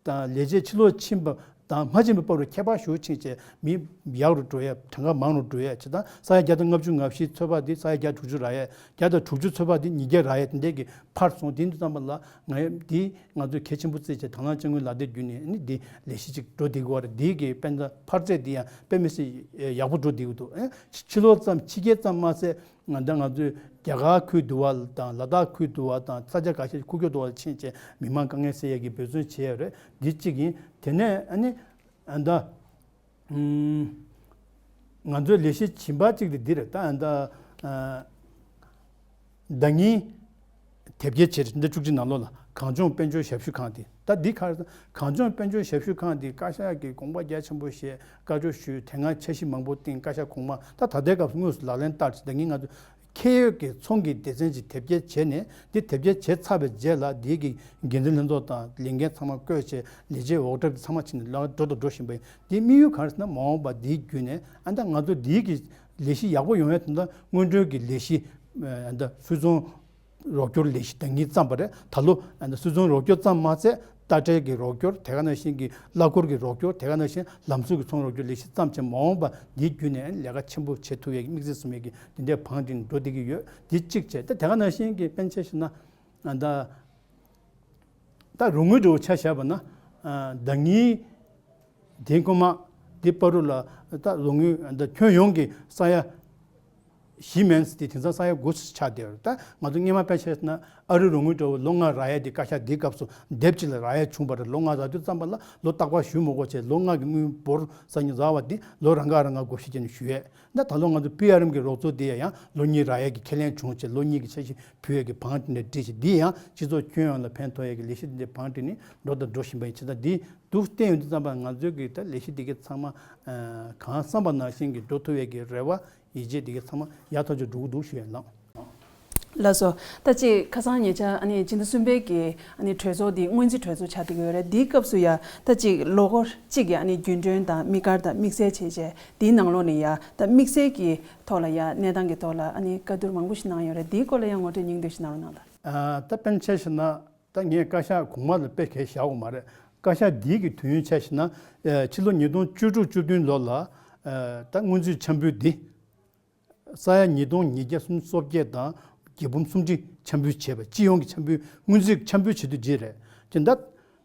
དང་ལས་བྱེད་ཕྱིར་ལོག་ཕྱིན་པ་ དང་མ་ཕྱིན་པའི་བར་དུ་ཁྱད་པར་ཞེ་པོ་ཕྱིན་བྱས་མི་ཡག་རུ་འགྲོ་ཡས། གྲངས་ཀ་མང་རུ་འགྲོ་ཡས། བྱས་ཙང་ས་ཡ་བརྒྱ་དང་ལྔ་བཅུ་ང་བཞི་ཚོད་དཔག་འདི་ས་ཡ་བརྒྱ་དྲུག་ཅུ་རག་ཡས། བརྒྱ་དང་དྲུག་ཅུ་ཚོད་དཔག་འདི་ཉིས་བརྒྱ་རག་ཡས། དེ་འདྲས་ཀྱི་འཕར་སོང་། དེ་འདི་ཙམ་པ་ལ་ང་འདི་ང་ཚོས་གལ་ཆེན་པོ་བརྩིས་བྱས་དང་བླངས་དཔྱ་དངུལ་ལག་དེབ་བརྒྱུད་ནས་ནི་འདི་ལས་གཞི་ཅིག་འགྲོ་བསྡད་ཀྱི་ཡོད་རེད། འདི་གི་དཔེ་མཚོན་འཕར་ཚད་འདི་ཡང་དཔེ་མི་སྲིད་ཡག་པོ་འགྲོ་བསྡད་ཀྱི་འདུག་ཨེ། ཕྱི་ལོགས་ཙམ་ཕྱི་རྒྱལ་ཙམ་མ་ཟད། ང་ད་ང་ཚོས་རྒྱ་གར་ཁུལ་དུ་བ་དང་ལ་དྭགས་ཁུལ་དུ་བ་དང་ས་ཆ་ཁ་ཤས་ཁུག་ཀྱོག་དུ་བ་ལ་ཕྱིན་བྱས་མི་མང་དཀའ་ངལ་སེལ་ཡས་ཀྱི་འབད་བརྩོན་བྱས་ཡོད་རེད། འདི་གཅིག་ཡིན། དེ་ནས་ཨ་ནི་ཨ་ད་ཨུམ། ང་ཚོའི་ལས་གཞི་གཞན་པ་གཅིག་དེ་འདི་རེད། ད་ཨ་ད་ཨ་ཟླ་ཉིན་དེབ་སྐྱེལ་བྱས་རེད། འདི་བཅུ་གཅིག་ནང་ལོགས་ལ་གངས་ལྗོངས་དཔལ་འབྱོར་ཞབས་ཞུ་ཁང་དེ། ད་འདི་ག་རེ་ཟེར། གངས་ལྗོངས་དཔལ་འབྱོར་ཞབས་ཞུ་ཁང་འདི་བཀའ་ཤག་གིས་དགོངས་པ་རྒྱ་ཆེན་པོ་བཞེས། བཀའ་འཁྲོལ་ཞུས། དེ་སྔ་འཆར་གཞི་མང་པོ་བཏིང་། བཀའ་ཤག་གོང་མ། ད་ད་ལྟའི་སྐབས་སུ་དངོས་སུ་ལག་ལེན་བསྟར་བྱས། ད་ངས་ང་ཚོ་ཁེ་ཡོད་ཀྱི་ཚོང་གི་སྡེ་ཚན་གྱི་དེབ་སྐྱེལ་བྱས་ནས། འདི་དེབ་སྐྱེལ་བྱས་ཚར་བའི་རྗེས་ལ་འདི་གི་འགན་འཛིན་ལྷན་ཚོགས་དང་ལས་འགན་ཚང་མ་བསྐོས་བྱས། ལས་བྱེད་འོག་གྲབས་ཚང་མ་ཕྱིན་ནས་ལག་འགྲོ་དང་འགྲོ་བཞིན་པ་ཡིན། འདི་དམིགས་ཡུལ་ག་རེ་ཟེར་ན། མ་འོངས་པ་འདིའི་བརྒྱུད་ནས་ཨ་ད་ང་ཚོ་འདི་གི་ལས་གཞི་ཡག་པོ་ཡོང་ཡ་དེ་འདྲ་སྔོན་འགྲོའི་གི་ལས་གཞི་ཨ་ད་སུད་ཚོང་རོགས་སྐྱོར་ལས་གཞི་ཟླ་གཉིས་བརྩམས་པ་རེད། ད་ལོ་ཨ་ད་སུད་ཚོང་རོགས་སྐྱོར་ཙམ་མ་ཟད། རྟ་དྲེལ་གྱི་རོགས་སྐྱོར། དེ་ག་ནང་བཞིན་གྱི་གླ་འཁོར་གྱི་རོགས་སྐྱོར། དེ་ག་ནང་བཞིན་ལམ་ཟུར་གྱི་ཚོང་རོགས་སྐྱོར་ལས་གཞི་བརྩམས་བྱས། མ་འོངས་པ་འདིའི་བརྒྱུད་ནས་ལས་ཀ་ཆེན་པོ་བྱེད་ཐུབ་ཡས་ཀྱི་དམིགས་བརྩེ་བཟུང་ཡས་ཀྱི་འདི་འདྲའི་བང་སྒྲིག་འགྲོ་བསྡད་ཀྱི་ཡོད། འདི་གཅིག་བྱས། ད་དེ་ག་ནང་བཞིན་གྱི་དཔེར་ན་ཆ་བཞག་ན་ཨ་ད་ད་རོགས་དངུལ་འདྲ་བོ་ཆ་བཞག་པ་ན། ཨ་ཟླ་ཉིན་དེ་སྔོན་མ་འདི་བར་དུ་ལ་ད་རོགས་དངུལ་ད་ཁྱོན་ཡོངས་ཀྱི་ས་ཡ་བཞི་མིན་ཙང་དེ་དེང་སང་ས་ཡ་དགུ་ཆགས་བསྡད་ཡོད་རེད། ད་ང་ཚོ་སྔོན་མ་དཔེ་བཞག་ན་ཨ་རིའི་རོགས་དངུལ་འདྲ་བོ་ལོ་ལྔ་རག་ཡས་དེ་བཀའ་ཤག་འདིའི་སྐབས་སུ་དེབ་གཅིག་ལ་རག་ཡས་བྱུང་བ་རེད། ལོ་ལྔ་རག་དུས་ཙམ་པ་ལ་ལོ་རྟག་པར་ཞུ་མི་དགོས་བྱས། ལོ་ལྔ་གི་དངུལ་འབོར་ས་ཉིན་རག་པ་འདི་ལོ་རང་ཁ་རང་ང་བགོ་བཤའ་བྱས་ནས་ཞུ་ཡས། ད་ད་ལོ་ང་ཚོ་པི་ཨར་ཨེམ་གྱི་རོགས་ཚོགས་འདི་ཡང་ལོ་གཉིས་རག་ཡས་ཀྱི་ཁས་ལེན་བྱུང་བྱས། ལོ་གཉིས་ཀྱི་འཆར་གཞི་ཕུལ་ཡས་ཀྱི་བང་དེ་འདྲ་བསྒྲིགས་བྱས། འདི་ཡང་སྤྱི་ཚོགས་ཁྱོན་ཡོངས་ལ་ཕན་ཐོགས་ཡས་ཀྱི་ལས་གཞི་འདི་འདྲའི་བང་སྒྲིག་ནས་འགྲོ་དང་འགྲོ་བཞིན་པ་ཡིན། བྱས་ཙང་འདི་འདུག་བསྟན་ཡོང་དུས་ཙམ་པ་ང་ཚོའི་གི་ད་ལས་གཞི་འདི་གའི་ཚང་མ་ཨ་གང་བསམ་པ་ནང་བཞིན་གྱི་འགྲོ་ཐུབ་ཡས་ཀྱི་རེ་བ་ཡིད་ཆེས་འདི་གའི་ཚང་མ་ཡག་ཐག་ཆོད་འགྲོ་གི་འདུག་ཞུ་ཡས་ལགས། ལགས་སོ། ད་ཅིག་ཁ་སང་ཉེ་ཆར་ཨ་ནི་སྤྱི་ཟླ་གསུམ་པའི་གི་ཨ་ནི་གྲོས་ཚོགས་འདི་སྔོན་རྩིས་གྲོས་ཚོགས་ཆགས་བསྡད་ཀྱི་ཡོད་རེད། འདིའི་སྐབས་སུ་ཡ་ད་ཅིག་ལོ་འཁོར་གཅིག་གི་ཨ་ནི་རྒྱུན་གྲོན་དང་དམིགས་བཀར་དང་དམིགས་བསལ་བྱས་བྱས་འདིའི་ནང་ལོགས་ནས་ཡ་ད་དམིགས་བསལ་གྱི་ཐོག་ལ་ཡ་གནས་སྟངས་ཀྱི་ཐོག་ལ་ཨ་ནི་བཀའ་བསྡུར་མང་པོ་ཞིག་གནང་ཡོད་རེད། འདིའི་སྐོར་ལ་ཡང་ངོ་སྤྲོད་སྙིང་བསྡུས་ཤིག་གནང་རོགས་གནང་ལགས། ཨ་ད་དཔེར་ན་ཆ་བཞག་ན། ད་ངས་བཀའ་ཤག་གོང་མ་ལ་དཔེ་གལ་བཞག་དགོས་མ་རེད། བཀའ་ཤག་འདིའི་གི་དུས་ཡུན་ཆ་བཞག་ན། ཨ་ཕྱི་ལོ་ཉིས་སྟོང་བཅུ་དྲུག་བཅུ་བདུན་ལོ་ལ་ཨ་ད་སྔོན་རྩིས་འཆར་འབུལ་འདི་ས་ཡ་ཉིས་སྟོང་ཉིས་བརྒྱ་སུམ་ཅུ་སོ་བརྒྱད་དང་བརྒྱད་འབུམ་སུམ་ཁྲི་འཆར་འབུལ་བྱས་པ། སྤྱི་ཡོངས་ཀྱི་འཆར་འབུལ་སྔོན་རྩིས་འཆར་འབུལ་བྱེད་དུས་རྗེས་རེད། དེ་ད་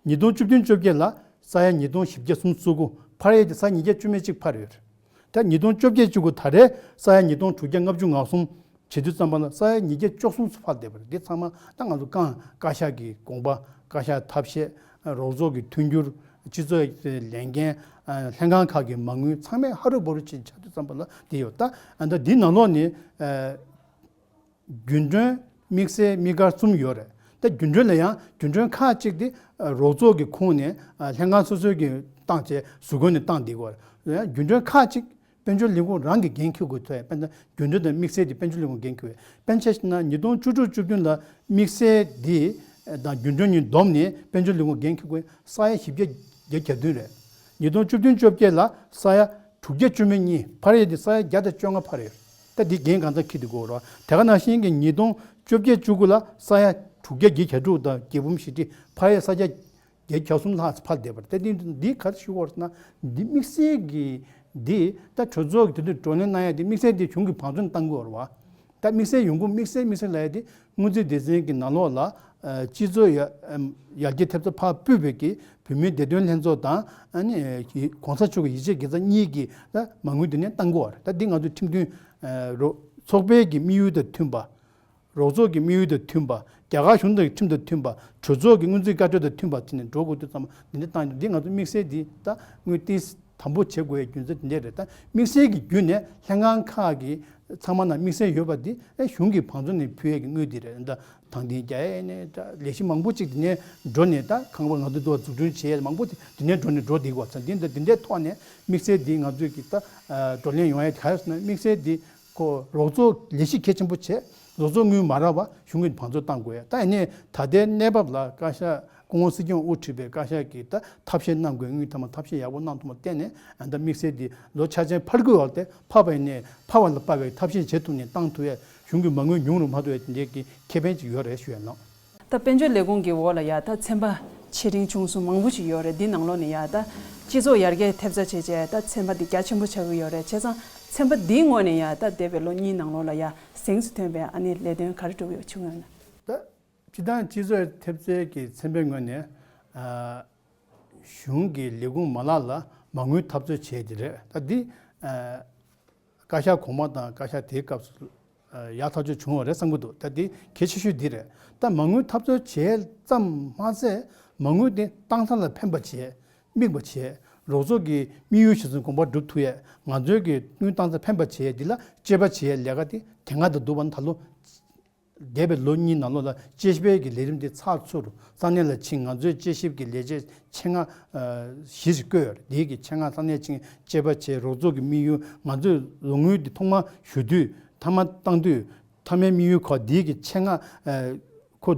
ཉིས་སྟོང་བཅུ་བདུན་བཅོ་བརྒྱད་ལ་ས་ཡ་ཉིས་སྟོང་བཞི་བརྒྱ་སུམ་ཅུ་སོ་དགུ་འཕར་ཡས་ཀྱི་ས་ཡ་ཉིས་བརྒྱ་བཅུ་མེད་གཅིག་འཕར་ཡོད་རེད། ད་ཉིས་སྟོང་བཅོ་བརྒྱད་བཅུ་དགུ་ད་རེས་ས་ཡ་ཉིས་སྟོང་དྲུག་བརྒྱ་ལྔ་བཅུ་ང་གསུམ་བྱེད་དུས་ཙམ་པ་ལ་ས་ཡ་ཉིས་བརྒྱ་བཅུ་གསུམ་སུ་འཕར་བསྡད་པ་རེད། འདི་ཚང་མ་ད་ང་ཚོ་རྐང་བཀའ་ཤག་གི་དགོངས་པ། བཀའ་ཤག་ཐབས་ཤེས། རོགས་ཚོགས་ཀྱི་མཐུན་འགྱུར། སྤྱི་ཚོགས་ཀྱི་ལས་འགན། ལྷན་ཁང་ཁག་གི་མ་དངུལ་ཚང་མས་ཧ་རུ་བོ་རུ་ཕྱིན་ཆགས་དུས་ཙམ་པ་ལ་འདི་ཡོད། ད་ད་འདི་ནང་ལོགས་ནས་ཨ་རྒྱུན་གྲོན། དམིགས་བསལ། དམིགས་བཀར་གསུམ་ཡོད་རེད། ད་རྒྱུན་གྲོན་ལ་ཡང་རྒྱུན་གྲོན་ཁག་ཅིག་དེ་ཨ་རོགས་ཚོགས་ཀྱི་ཁོངས་ནས་ཨ་ལྷན་ཁང་སོ་སོའི་གི་བཏང་བྱས་ཟུར་བཀོལ་ནས་བཏང་བསྡད་ཀྱི་ཡོད་རེད། རྒྱུན་གྲོན་ཁག་ཅིག་དཔལ་འབྱོར་ལས་ཁུངས་རང་གིས་འགན་འཁྱེར་དགོས་ཐུག་ཡ། དཔེར་ན་རྒྱུན་གྲོན་དང་དམིགས་བསལ་དེ་དཔལ་འབྱོར་ལས་ཁུངས་འགན་འཁྱེར་དགོས། དཔེར་ན་ཆ་བཞག་ན་ཉིས་སྟོང་བཅུ་དྲུག་བཅུ་བདུན་ལ་དམིགས་བསལ་དེ་དང་རྒྱུན་གྲོན་གཉིས་བསྡོམས་ནས་དཔལ་འབྱོར་ལས་ཁུངས་འགན་འཁྱེར་དགོས་ས་ཡ་བཞི་བརྒྱ་བརྒྱད་བརྒྱ་བདུན་རེད། ཉིས་སྟོང་བཅུ་བདུན་བཅོ་བརྒྱད་ལ་ས་ཡ་དྲུག་བརྒྱ་བཅུ་མེད་གཉིས་འཕར་ཡས་དེ་ས་ཡ་བརྒྱ་དང་བཅོ་ལྔ་འཕར་ཡོད། ད་འདི་འགན་གང་ཚང་འཁྱེར་དུ་དགོས་རེད། དེ་ག་ནང་བཞིན་གྱི་ཉིས་སྟོང་བཅོ་བརྒྱད་བཅུ་དགུ་ལ་ས་ཡ་དྲུག་བརྒྱ་བརྒྱད་བརྒྱ་དྲུག་དང་བརྒྱད་འབུམ་བཞི་ཁྲི་འཕར་ཡས་ས་ཡ་བརྒྱད་བརྒྱ་གསུམ་ལྷག་འཕར་བསྡད་པ་རེད། ད་འདི་འདི་ག་རེ་ཞུ་དགོས་རེད་ཟེར་ན། འདི་དམིགས་བསལ་གྱི་འདི་ད་གྲོས་ཚོགས་ཀྱི་དེ་དུས་བགྲོ་གླེང་གནང་ཡ་འདི་དམིགས་བསལ་འདི་གཞུང་གི་བང་མཛོད་ནས་བཏང་དགོས་རེད་བ། ད་དམིགས་བསལ་ཡོང་ཁུངས། དམིགས་བསལ་དམིགས་བསལ་ལབ་ཡ་དེ་སྔོན་རྩིས་སྡེ་ཚན་གྱི་ནང་ལོགས་ལ་ཨ་སྤྱི་ཚོགས་ཡར་ཨམ་ཡར་རྒྱས་ཐེབས་རྩ་ཕར་སྤོས་པའི་གི་བོད་མིའི་བདེ་དོན་ལྷན་ཚོགས་དང་ཨ་ནི་གི་གོང་ས་མཆོག་གི་ཡིད་ཆེས་དགེ་རྩ་གཉིས་ཀྱི་ད་མ་དངུལ་དེ་ནས་བཏང་དགོས་པ་རེད། ད་འདི་ང་ཚོའི་ཁྲིམས་མཐུན་ཨ་རོགས་ཚོགས་པའི་གི་དམིགས་ཡུལ་དང་མཐུན་པ། རོགས་ཚོགས་ཀྱི་དམིགས་ཡུལ་དང་མཐུན་པ། རྒྱ་གར་གཞུང་དང་ཁྲིམས་དང་མཐུན་པ། གྲོས་ཚོགས་ཀྱི་སྔོན་རྩིས་བཀའ་འཁྲོལ་དང་མཐུན་པ་བྱས་ནས་འགྲོ་དགོས་དུས་ཙམ་པ་འདི་འདྲ་བཏང་ཡོད། འདི་ང་ཚོ་དམིགས་བསལ་འདི་ད་དངུལ་ཏིས་དམ་པོ་བྱེད་དགོས་ཡའི་རྒྱུ་མཚན་དེ་འདྲ་རེད། ད་དམིགས་བསལ་གྱི་བརྒྱུད་ནས་ལྷན་ཁང་ཁག་གི་ཚང་མ་ནང་དམིགས་བསལ་ཡོད་པ་འདི་ཨེ་གཞུང་གི་བང་མཛོད་ནས་ཕུལ་ཡས་ཀྱི་དངུལ་འདི་རེད། ད་དང་འདི་རྒྱ་ཡས་ནས་ད་ལས་གཞི་མང་པོ་ཅིག་འདི་ནས་འགྲོ་ནས། ད་ཁང་པ་ང་ཚོ་འདུ་བ་འཛུགས་སྐྲུན་བྱེད་ཡས་མང་པོ་འདི་འདི་ནས་འགྲོ་ནས་འགྲོ་བསྡད་ཀྱི་ཡོད་ཙང་འདི་འདི་འདྲའི་ཐོག་ནས་དམིགས་བསལ་འདི་ང་ཚོས་ཀྱི་ད་བགྲོ་གླེང་ཡོང་ཡས་ག་རེ་ཟེར་ན། དམིགས་བསལ་འདི་ཁོ་རོགས་ཚོགས་ལས་གཞི་གལ་ཆེན་པོ་བྱས། རོགས་ཚོགས་དངུལ་མ་རག་པ་གཞུང་གིས་བང་མཛོད་བཏང་དགོས་ཡ། ད་ཡིན་ནའི་ད་ལྟའི་གནས་བབ་ལ་བཀའ་ཤག་སྐུ་ངོ་སྲིད་སྐྱོང་དབུ་ཁྲིད་པའི་བཀའ་ཤག་གིས་ད་ཐབས་ཤེས་གནང་དགོས། དངུལ་ཐ་མ་ཐབས་ཤེས་ཡག་པོ་གནང་ཐུབ་པར་བརྟེན་ནས་ཨ་ད་དམིགས་བསལ་འདི་ལོ་འཆར་ཅན་འཕར་དགོས་པ་དེ་འཕར་བ་ཡིན་ནའི་འཕར་བ་ལ་དཔག་པའི་ཐབས་ཤེས་བྱེད་ཐུབ་ནས་བཏང་ཐུབ་ཡས། གཞུང་གི་མ་དངུལ་ཉུང་རུ་མ་ཐུབ་ཡས་དེ་འདྲའི་གི་ཁེ་ཕན་ཅིག་ཡོད་རེད་ཞུ་ཡས་ལགས། ད་དཔལ་འབྱོར་ལས་ཁུངས་ཀྱི་འོག་ལ་ཡ་ད་ཚན་པ་ཆེ་འབྲིང་ཆུང་གསུམ་མང་པོ་ཞིག་ཡོད་རེད། འདི་ནང་ལོགས་ནས་ཡ་ད་ སྤྱི་ཚོགས་ཡར་རྒྱས་ཐེབས་རྩ་བྱས་བྱས་ད་ཚན་པ་འདི་རྒྱ་ཆེན་པོ་ཆགས་ཀྱི་ཡོད་རེད། བྱས་ཙང་ཚན་པ་འདིའི་ངོས་ནས་ཡང་ད་འདས་པའི་ལོ་གཉིས་ནང་ལོགས་ལ་ཡང་གཟེངས་སུ་ཐོན་པའི་ཨ་ནི་ལས་དོན་ག་རེ་སྒྲུབ་ཡོད་བྱུང་ཡོད་ན། ད་སྤྱི་བཏང་སྤྱི་ཚོགས་ཐེབས་རྩའི་གི་ཚན་པའི་ངོས་ནས་ཨ་གཞུང་གི་ལས་ཁུངས་མ་ལག་ལ་མ་དངུལ་འཐབ་རྩོད་བྱས་དེ་རེད། ད་འདི་ཨ་བཀའ་ཤག་གོང་མ་དང་བཀའ་ཤག་དེའི་སྐབས་སུ་ཡག་ཐག་ཆོད་བྱུང་བ་རེད་བསམ་གྱི་འདུག་ད་འདི་གལ་ཆེ་ཤོས་འདི་རེད། ད་མ་དངུལ་འཐབ་རྩོད་བྱས་ཙམ་མ་ཟད་མ་དངུལ་དེ་བཏང་ས་ལ་ཕན་པ་བྱས། དམིགས་པ་བྱས། རོགས་ཚོགས་ཀྱི་དམིགས་ཡུལ་གཞིར་བཟུང་གོམ་པ་སྒྲུབ་ཐུབ་ཡས། ང་ཚོའི་གི་དངུལ་བཏང་ས་ཕན་པ་བྱས་ཡས་འདི་ལ་དཔྱད་པ་བྱེད་ཡས་ལས་ཀ་དེ་དེ་སྔ་དང་བསྡུར་བ་ན་ད་ལོ་འདས་པའི་ལོ་གཉིས་ནང་ལོགས་ལ་དཔྱད་ཞིབ་པའི་གི་ལས་རིམ་དེ་ཚགས་ཚུད་ས་གནས་ལ་ཕྱིན། ང་ཚོའི་དཔྱད་ཞིབ་ཀྱི་ལས་བྱེད་ཆེད་མངགས་ཨ་བཞི་ཞིག་བསྐོས་ཡོད་རེད། དེའི་གི་ཆེད་མངགས་ས་གནས་ཕྱིན་དཔྱད་པ་བྱས། རོགས་ཚོགས་ཀྱི་དམིགས་ཡུལ་ང་ཚོས་ལོ་དངུལ་འདི་ཐོག་མ་ཞུ་དུས་མཐའ་མ་བཏང་དུས་མཐའ་མའི་དམིགས་ཡུལ་ཁག་འདིའི་གི་ཆེད་མངགས་ཨ་ཁོ་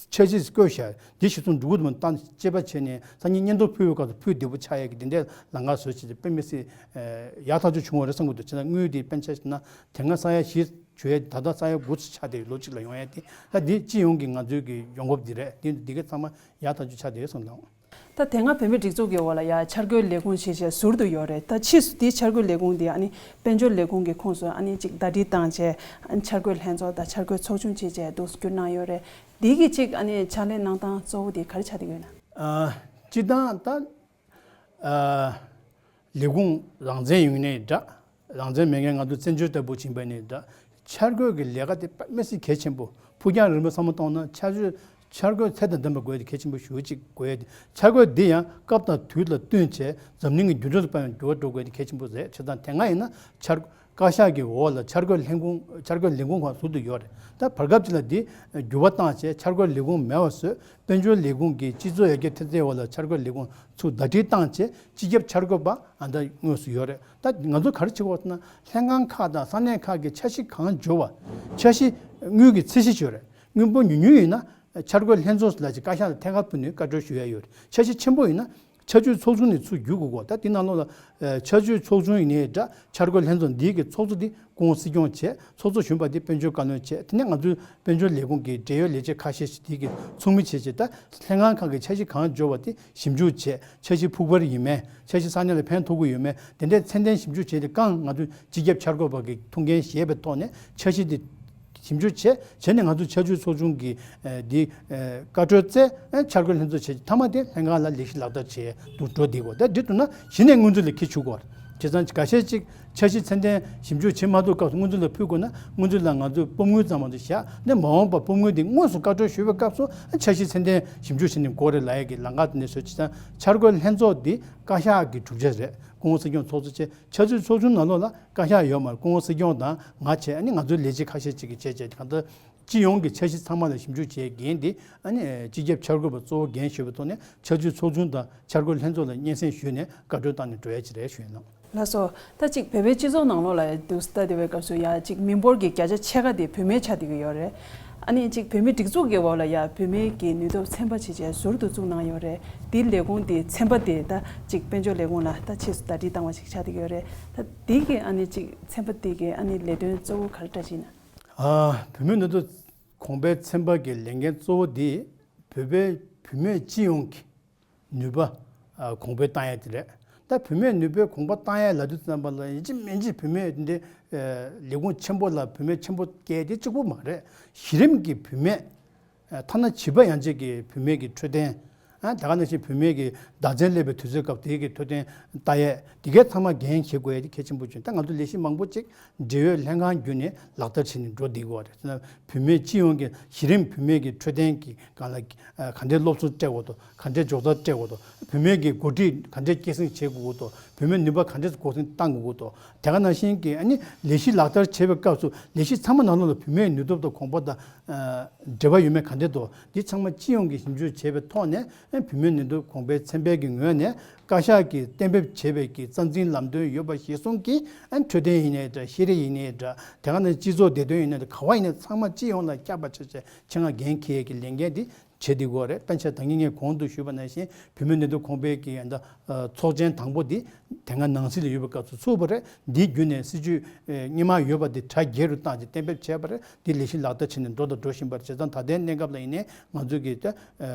འཆར་གཞི་བཀོད་བཞག་འདི་གཞིར་བཟུང་འགྲོ་གི་འདུག་མ་བཏང་དཔྱད་པ་བྱས་ནས་སང་ཉིན་སྙན་ཐོ་ཕུལ་བའི་སྐབས་སུ་ཕུལ་བདེ་པོ་ཆགས་ཡས་ཀྱི་འདི་འདྲའི་ལམ་ཁ་བཟོས་བྱས་ཏེ་དཔེ་མི་སྲིད་ཨ་ཡག་ཐག་ཆོད་བྱུང་བ་རེད་བསམ་གྱི་འདུག་བྱས་ན་དངུལ་འདི་དཔེ་ཆ་བཞག་ན་དེ་སྔ་ས་ཡ་བཞི་བྱུང་ཡས་ད་ལྟ་ས་ཡ་དགུ་ཙམ་ཆགས་བསྡད་ཡོད། ལོ་གཅིག་ལ་ཡོང་ཡས་དེ་ད་འདི་སྤྱི་ཡོངས་ཀྱི་ང་ཚོའི་གི་ཡོང་འབབ་འདི་རེད། འདི་འདི་གའི་ཚང་མ་ཡག་ཐག་ཆོད་ཆགས་བསྡད་ཡོད་བསམ་གྱི་འདུག་ད་དེ་སྔ་བོད་མིའི་སྒྲིག་འཛུགས་ཀྱི་འོག་ལ་ཡ་འཆར་འགོད་ལས་ཁུངས་ཞེས་བྱས་ཟུར་དུ་ཡོད་རེད། ད་ཕྱིས་སུ་དེའི་འཆར་འགོད་ལས་ཁུངས་དེ་ཨ་ནི་དཔལ་འབྱོར་ལས་ཁུངས་ཀྱི་ཁོངས་སུ་ཨ་ནི་ཅིག་ཟླ་སྒྲིལ་བཏང་བྱས་ཨ་ནི་འཆར་འགོད་ལྷན་ཚོགས་དང་འཆར་འགོད་ཚོགས་ཆུང་བྱས་བྱས་འདུག་སེ་བསྒྱུར་གནང་ཡོད་རེད། དེའི་གི་ཅིག་ཨ་ནི་ཕྱག་ལས་གནང་སྟངས་གཙོ་བོ་དེ་ག་རེ་ཆགས་བསྡད་ཡོད་ན། ཨ་སྤྱིར་བཏང་ད་ཨ་ལས་ཁུངས་རང་བཙན་ཡོད་ནའི་འདྲ། རང་བཙན་མེད་མཁན་ང་ཚོ་བཙན་བྱོལ་ལྟ་བུ་ཕྱིན་པ་ནའི་འདྲ། འཆར་འགོད་ཀྱི་ལས་ཀ་དེ་དཔེ་མི་སྲིད་གལ་ཆེན་པོ། ཕུགས་རྒྱང་རིང་པོ་བསམ་བློ་གཏོང་ན་འཆར་གཞི་འཆར་འགོད་ཚད་དང་ལྡན་པ་དགོས་ཡ་དེ་གལ་ཆེན་པོ་ཞེ་པོ་ཅིག་དགོས་ཡ་དེ། འཆར་འགོད་འདི་ཡང་སྐབས་དང་དུས་ལ་བསྟུན་བྱས་འཛམ་གླིང་གི་འགྱུར་ལྡོག་དང་འབད་བའི་འགྱུར་བ་འགྲོ་དགོས་ཡ་དེ་གལ་ཆེན་པོ་རེད། བྱས་ཙང་དེ་སྔ་ཡིན་ན་འཆར་བཀའ་ཤག་གི་འོག་ལ་འཆར་འགོད་ལས་ཁུངས་འཆར་འགོད་ལས་ཁུངས་ཁག་ཟུར་དུ་ཡོད་རེད། ད་བར་སྐབས་ཅིག་ལ་འདི་འགྱུར་བ་བཏང་བྱས་འཆར་འགོད་ལས་ཁུངས་མེད་པ་བཟོས། དཔལ་འབྱོར་ལས་ཁུངས་ཀྱིས་སྤྱི་ཚོགས་ཡར་རྒྱས་ཐེབས་རྩའི་འོག་ལ་འཆར་འགོད་ལས་ཁུངས་ཚུར་ཟླ་སྒྲིལ་བཏང་བྱས་སྤྱི་ཁྱབ་འཆར་འགོད་པ་ཨ་ད་དངོས་སུ་ཡོད་རེད། ད་ང་ཚོ་ག་རེ་བྱེད་དགོས་ཟེར་ན་ལྷན་ཁང་ཁག་དང་ས་གནས་ཁག་གི་འཆར་གཞི་གང་འབྱོར་བ། འཆར་གཞི་དངུལ་གྱི་ཚད་གཞི་ཡོད་རེད། དངུལ་འབོར་ཉུང་ཉུང་ཡིན་ན་འཆར་འགོད་ལྷན་ཚོགས་ལ་ཅིག་བཀའ་ཤག་ལ་ཐད་ཀར་ཕུལ་ནས་བཀའ་འཁྲོལ་ཞུ་ཡ་ཡོད་རེད། འཆར་གཞི་ཆེན་པོ་ཡིན་ན་འཆར་ཇུས་ཚོགས་ཆུང་ནས་ཚུར་བརྒྱུད་དགོས་གོ། ད་དེ་ནང་ལོགས་ལ་ཨ་འཆར་ཇུས་ཚོགས་ཆུང་ཡིན་ནའི་འདྲ། འཆར་འགོད་ལྷན་ཚོགས་འདིའི་གི་ཚོགས་གཙོ་འདི་སྐུ་ངོ་སྲིད་སྐྱོང་བྱས། ཚོགས་གཙོ་གཞོན་པ་འདི་དཔལ་འབྱོར་བཀའ་བློན་བྱས། དེ་ནས་ང་ཚོའི་དཔལ་འབྱོར་ལས་ཁུངས་ཀྱི་འབྲེལ་ཡོད་ལས་བྱེད་ཁ་ཤས་ཤིག་དེའི་གི་ཚོགས་མི་བྱས་བྱས། ད་ལྷན་ཁང་ཁག་གི་འཆར་གཞི་གང་འབྱོར་བ་དེ་ཞིབ་འཇུག་བྱས། འཆར་གཞི་ཕུགས་འཕར་ཡིན་མིན། འཆར་གཞི་ས་གནས་ལ་ཕན་ཐོགས་ཀྱི་ཡོད་མེད། དེ་འདྲའི་ཚད་ལྡན་ཞིབ་འཇུག་བྱས་ཏེ་གང་ང་ཚོའི་སྤྱི་ཁྱབ་འཆར་འགོད་པ་གི་ཐུགས་འགན་བཞེས་པའི་ཐོག་ནས་འཆར་གཞི་དེ་ཞིབ་འཇུག་བྱས། བྱས་ནས་ང་ཚོ་འཆར་ཇུས་ཚོགས་ཆུང་གི་ཨ་འདི་ཨ་བཀའ་འཁྲོལ་བསྩལ། ཨ་འཆར་འགོད་ལྷན་ཚོགས་བྱས། མཐའ་མ་དེ་ལྷན་ཁང་ལ་ལས་གཞི་ལག་བསྟར་བྱས་འདུག་འགྲོ་བསྡད་དགོས། ད་འདི་འདུག་ན་གཞི་ནས་སྔོན་ཚུད་ལ་འཁྱེར་ཆུག་དགོས། བྱས་ཙང་འགའ་ཤས་ཅིག་འཆར་གཞི་ཚད་ལྡན་ཞིབ་འཇུག་བྱེད་མ་ཐུབ་སྐབས་སུ་སྔོན་ཚུད་ལ་ཕུལ་དགོས་ན་སྔོན་ཚུད་ལ་ང་ཚོས་སྤོབས་དངུལ་ཙམ་མ་གཏོགས་བཞག་ནས་མ་འོངས་པ་སྤོབས་དངུལ་འདི་དངོས་སུ་བཀའ་འཁྲོལ་ཞུ་བའི་སྐབས་སུ་འཆར་གཞི་ཚད་ལྡན་ཞིབ་འཇུག་བྱས་ནས་དགོས་རེད་ལབ་ཡས་ཀྱི་ལམ་ཁ་དེ་ནས་བཟོས། བྱས་ཙང་འཆར་འགོད་ལྷན་ཚོགས་འདི་བཀའ་ཤག་གི་གྲུབ་ཆ་རེད། སྐུ་ངོ་སྲིད་སྐྱོང་ཚོགས་གཙོ་བྱས། འཆར་ཇུས་ཚོགས་ཆུང་ནང་ལོགས་ལ་བཀའ་ཤག་ཡོད་མ་རེད། སྐུ་ངོ་སྲིད་སྐྱོང་དང་ང་བྱས། ཨ་ནི་ང་ཚོའི་ལས་བྱེད་ཁ་ཤས་ཅིག་གིས་བྱས་བྱས། གང་ལྟར་སྤྱི་ཡོངས་ཀྱི་འཆར་གཞི་ཚང་མ་ལ་ཞིབ་འཇུག་བྱེད་འགན་འདི་ཨ་ནི་སྤྱི་ཁྱབ་འཆར་འགོད་པ་གཙོ་བོ་འགན་བཞེས་པའི་ཐོག་ནས་འཆར་ཇུས་ཚོགས་ཆུང་དང་འཆར་འགོད་ལྷན་ཚོགས་ལ་སྙན་སེང་ཞུས་ནས་བཀའ་འཁྲོལ་བཏང་ནས་འགྲོ་ཡ་ཅིག་རེད་ཞུ་ཡ་ཡིན། ལགས་སོ། ད་ཅིག་བོད་པའི་སྤྱི་ཚོགས་ནང་ལོགས་ལ་འདུག་སེ་ལྟ་བསྡད་པའི་སྐབས་སུ་ཡ་ཅིག་མི་འབོར་གྱི་བརྒྱ་ཆ་ཕྱེད་ཀ་དེ་བུད་མེད་ཆགས་བསྡད་ཀྱི་ཡོད་རེད། ཨ་ནི་ཅིག་བོད་མིའི་སྒྲིག་འཛུགས་ཀྱི་འོག་ལ་ཡ་བུད་མེད་ཀྱི་ནུས་སྟོབས་ཚན་པ་བྱས་བྱས་ཟུར་དུ་བཙུགས་གནང་ཡོད་རེད། དེའི་ལས་ཁུངས་དེའི་ཚན་པ་དེ་ད་ཅིག་དཔལ་འབྱོར་ལས་ཁུངས་ལ་ད་ཕྱིས་སུ་ཟླ་སྒྲིལ་བཏང་བ་ཞིག་ཆགས་བསྡད་ཀྱི་ཡོད་རེད། ད་དེ་གི་ཨ་ནི་ཅིག་ཚན་པ་དེ་གི་ཨ་ནི་ལས་དོན་གཙོ་བོ་ག་རེ་འདྲ་ཅིག་ཡིན་ན། ཨ། བུད་མེད་ནུས་སྟོབས་གོང་འཕེལ་ཚན་པ་གི་ལས་འགན་གཙོ་བོ་དེ་བོད་པའི་བུད་མེད་སྤྱི་ཡོངས་ཀྱི་ནུས་པ་ཨ་གོང་འཕེལ་བཏང་ཡས་དེ་རེད། ད་བུད་མེད་ནུས་པའི་གོང་འཕེལ་བཏང་ཡས་ལབ་དུས་ཙམ་པ་ལ་ཡིན་གཅིག་མིན་གཅིག་བུད་མེད་འདི་ཨ་ལས་ཁུངས་ཆེན་པོ་ལ་བུད་མེད་ཆེན་པོ་བསྐྱལ་དེ་གཅིག་པུ་མ་རེད། གཞི་རིམ་གྱི་བུད་མེད་ཨ་ཐ་ན་བྱིས་པ་ཡན་ཆད་ཀྱི་བུད་མེད་ཀྱི་འཕྲོད་བསྟེན། ཨ་དེ་ག་ནང་བཞིན་བུད་མེད་ཀྱི་བདག་འཛིན་སླེབས་པའི་དུས་ཚོད་སྐབས་དེའི་གི་འཕྲོད་བསྟེན་ལྟ་ཡས་དེ་གའི་ཚང་མ་འགན་འཁྱེར་དགོས་ཡས་དེ་གལ་ཆེན་པོ་བྱུང་། ད་ང་ཚོ་ལས་གཞི་མང་པོ་ཅིག་འབྲེལ་ཡོད་ལྷན་ཁང་བརྒྱུད་ནས་ལག་བསྟར་བྱས་ནས་འགྲོ་བསྡད་ཀྱི་ཡོད་རེད། བྱས་ན་བུད་མེད་སྤྱི་ཡོངས་ཀྱི་གཞི་རིམ་བུད་མེད་ཀྱི་འཕྲོད་བསྟེན་གྱི་སྒང་ལ་ཨ་ག་འདྲའི་སློབ་གསོ་སྤྲད་དགོས་འདུག་ག་འདྲའི་འཇོག་ཐབས་སྤྲད་དགོས་འདུག་བུད་མེད་ཀྱི་འགོ་ཁྲིད་ག་འདྲའི་སྐྱེད་སྲིང་བྱེད་དགོས་ཀྱི་འདུག་བུད་མེད་ནུས་པ་ག་འདྲའི་འགོ་སྲུང་གཏང་དགོས་ཀྱི་འདུག་དེ་ག་ནང་བཞིན་གྱི་ཨ་ནི་ལས་གཞི་ལག་བསྟར་བྱེད་པའི་སྐབས་སུ་ལས་གཞི་ཚང་མ་ནང་ལོགས་ལ་བུད་མེད་ནུས་སྟོབས་དང་གོང་འཕེལ་དང་ཨ་འབྲེལ་བ་ཡོད་མེད་ག་འདྲ་འདུག་འདི་ཚང་མ་སྤྱི་ཡོངས་ཀྱི་ཞིབ་འཇུག་བྱས་པའི་ཐོག་ནས་ཨ་བུད་མེད་ནུས་སྟོབས་གོང་འཕེལ་ཚན་པའི་གི་ངོས་ནས་བཀའ་ཤག་གིས་གཏན་འབེབས་བྱས་པའི་གི་རྩ་འཛིན་ལམ་སྟོན་ཡོད་པ་གཞིར་བཟུང་གིས་ཨ་འཕྲོད་བསྟེན་ཡིན་ནའི་འདྲ། ཤེས་རིག་ཡིན་ནའི་འདྲ། དེ་ག་ནང་སྤྱི་ཚོགས་བདེ་དོན་ཡིན་ནའི་འདྲ། ག་བ་ཡིན་ནའི་ཚང་མ་སྤྱི་ཡོངས་ལ་ཁྱབ་པ་ཆེད་ཆེད་ཆེད་མངགས་འགན་འཁྱེར་ཡས་ཀྱི་ལས་འགན་འདི་བྱེད་བསྡད་ཀྱི་ཡོད་རེད། དཔེར་ན་ཆ་ད་གིན་ངས་གོང་དུ་ཞུས་པ་ནང་བཞིན་བུད་མེད་ནུས་སྟོབས་གོང་འཕེལ་གྱི་ད་ཨ་ཚོགས་ཆེན་དང་པོ་འདི་དེ་སྔ་ནང་སྲིད་ལ་ཡོད་པའི་སྐབས་སུ་ཚུགས་པ་རེད། འདི་བརྒྱུད་ནས་སྲིད་ཇུས་ཨ་སྔོན་མ་ཡོད་པ་འདི་གྲ་རྒྱས་རུ་བཏང་སྟེ་གཏན་འབེབས་བྱས་པ་རེད། འདི་ལས་གཞི་ལག་བསྟར་བྱས་ནས་འགྲོ་དང་འགྲོ་བཞིན་པ་རེད། བྱས་ཙང་ད་ལྟའི་གནས་སྐབས་ལ་ཡིན་ནའི་ང་ཚོ་གི་ད་ཨ་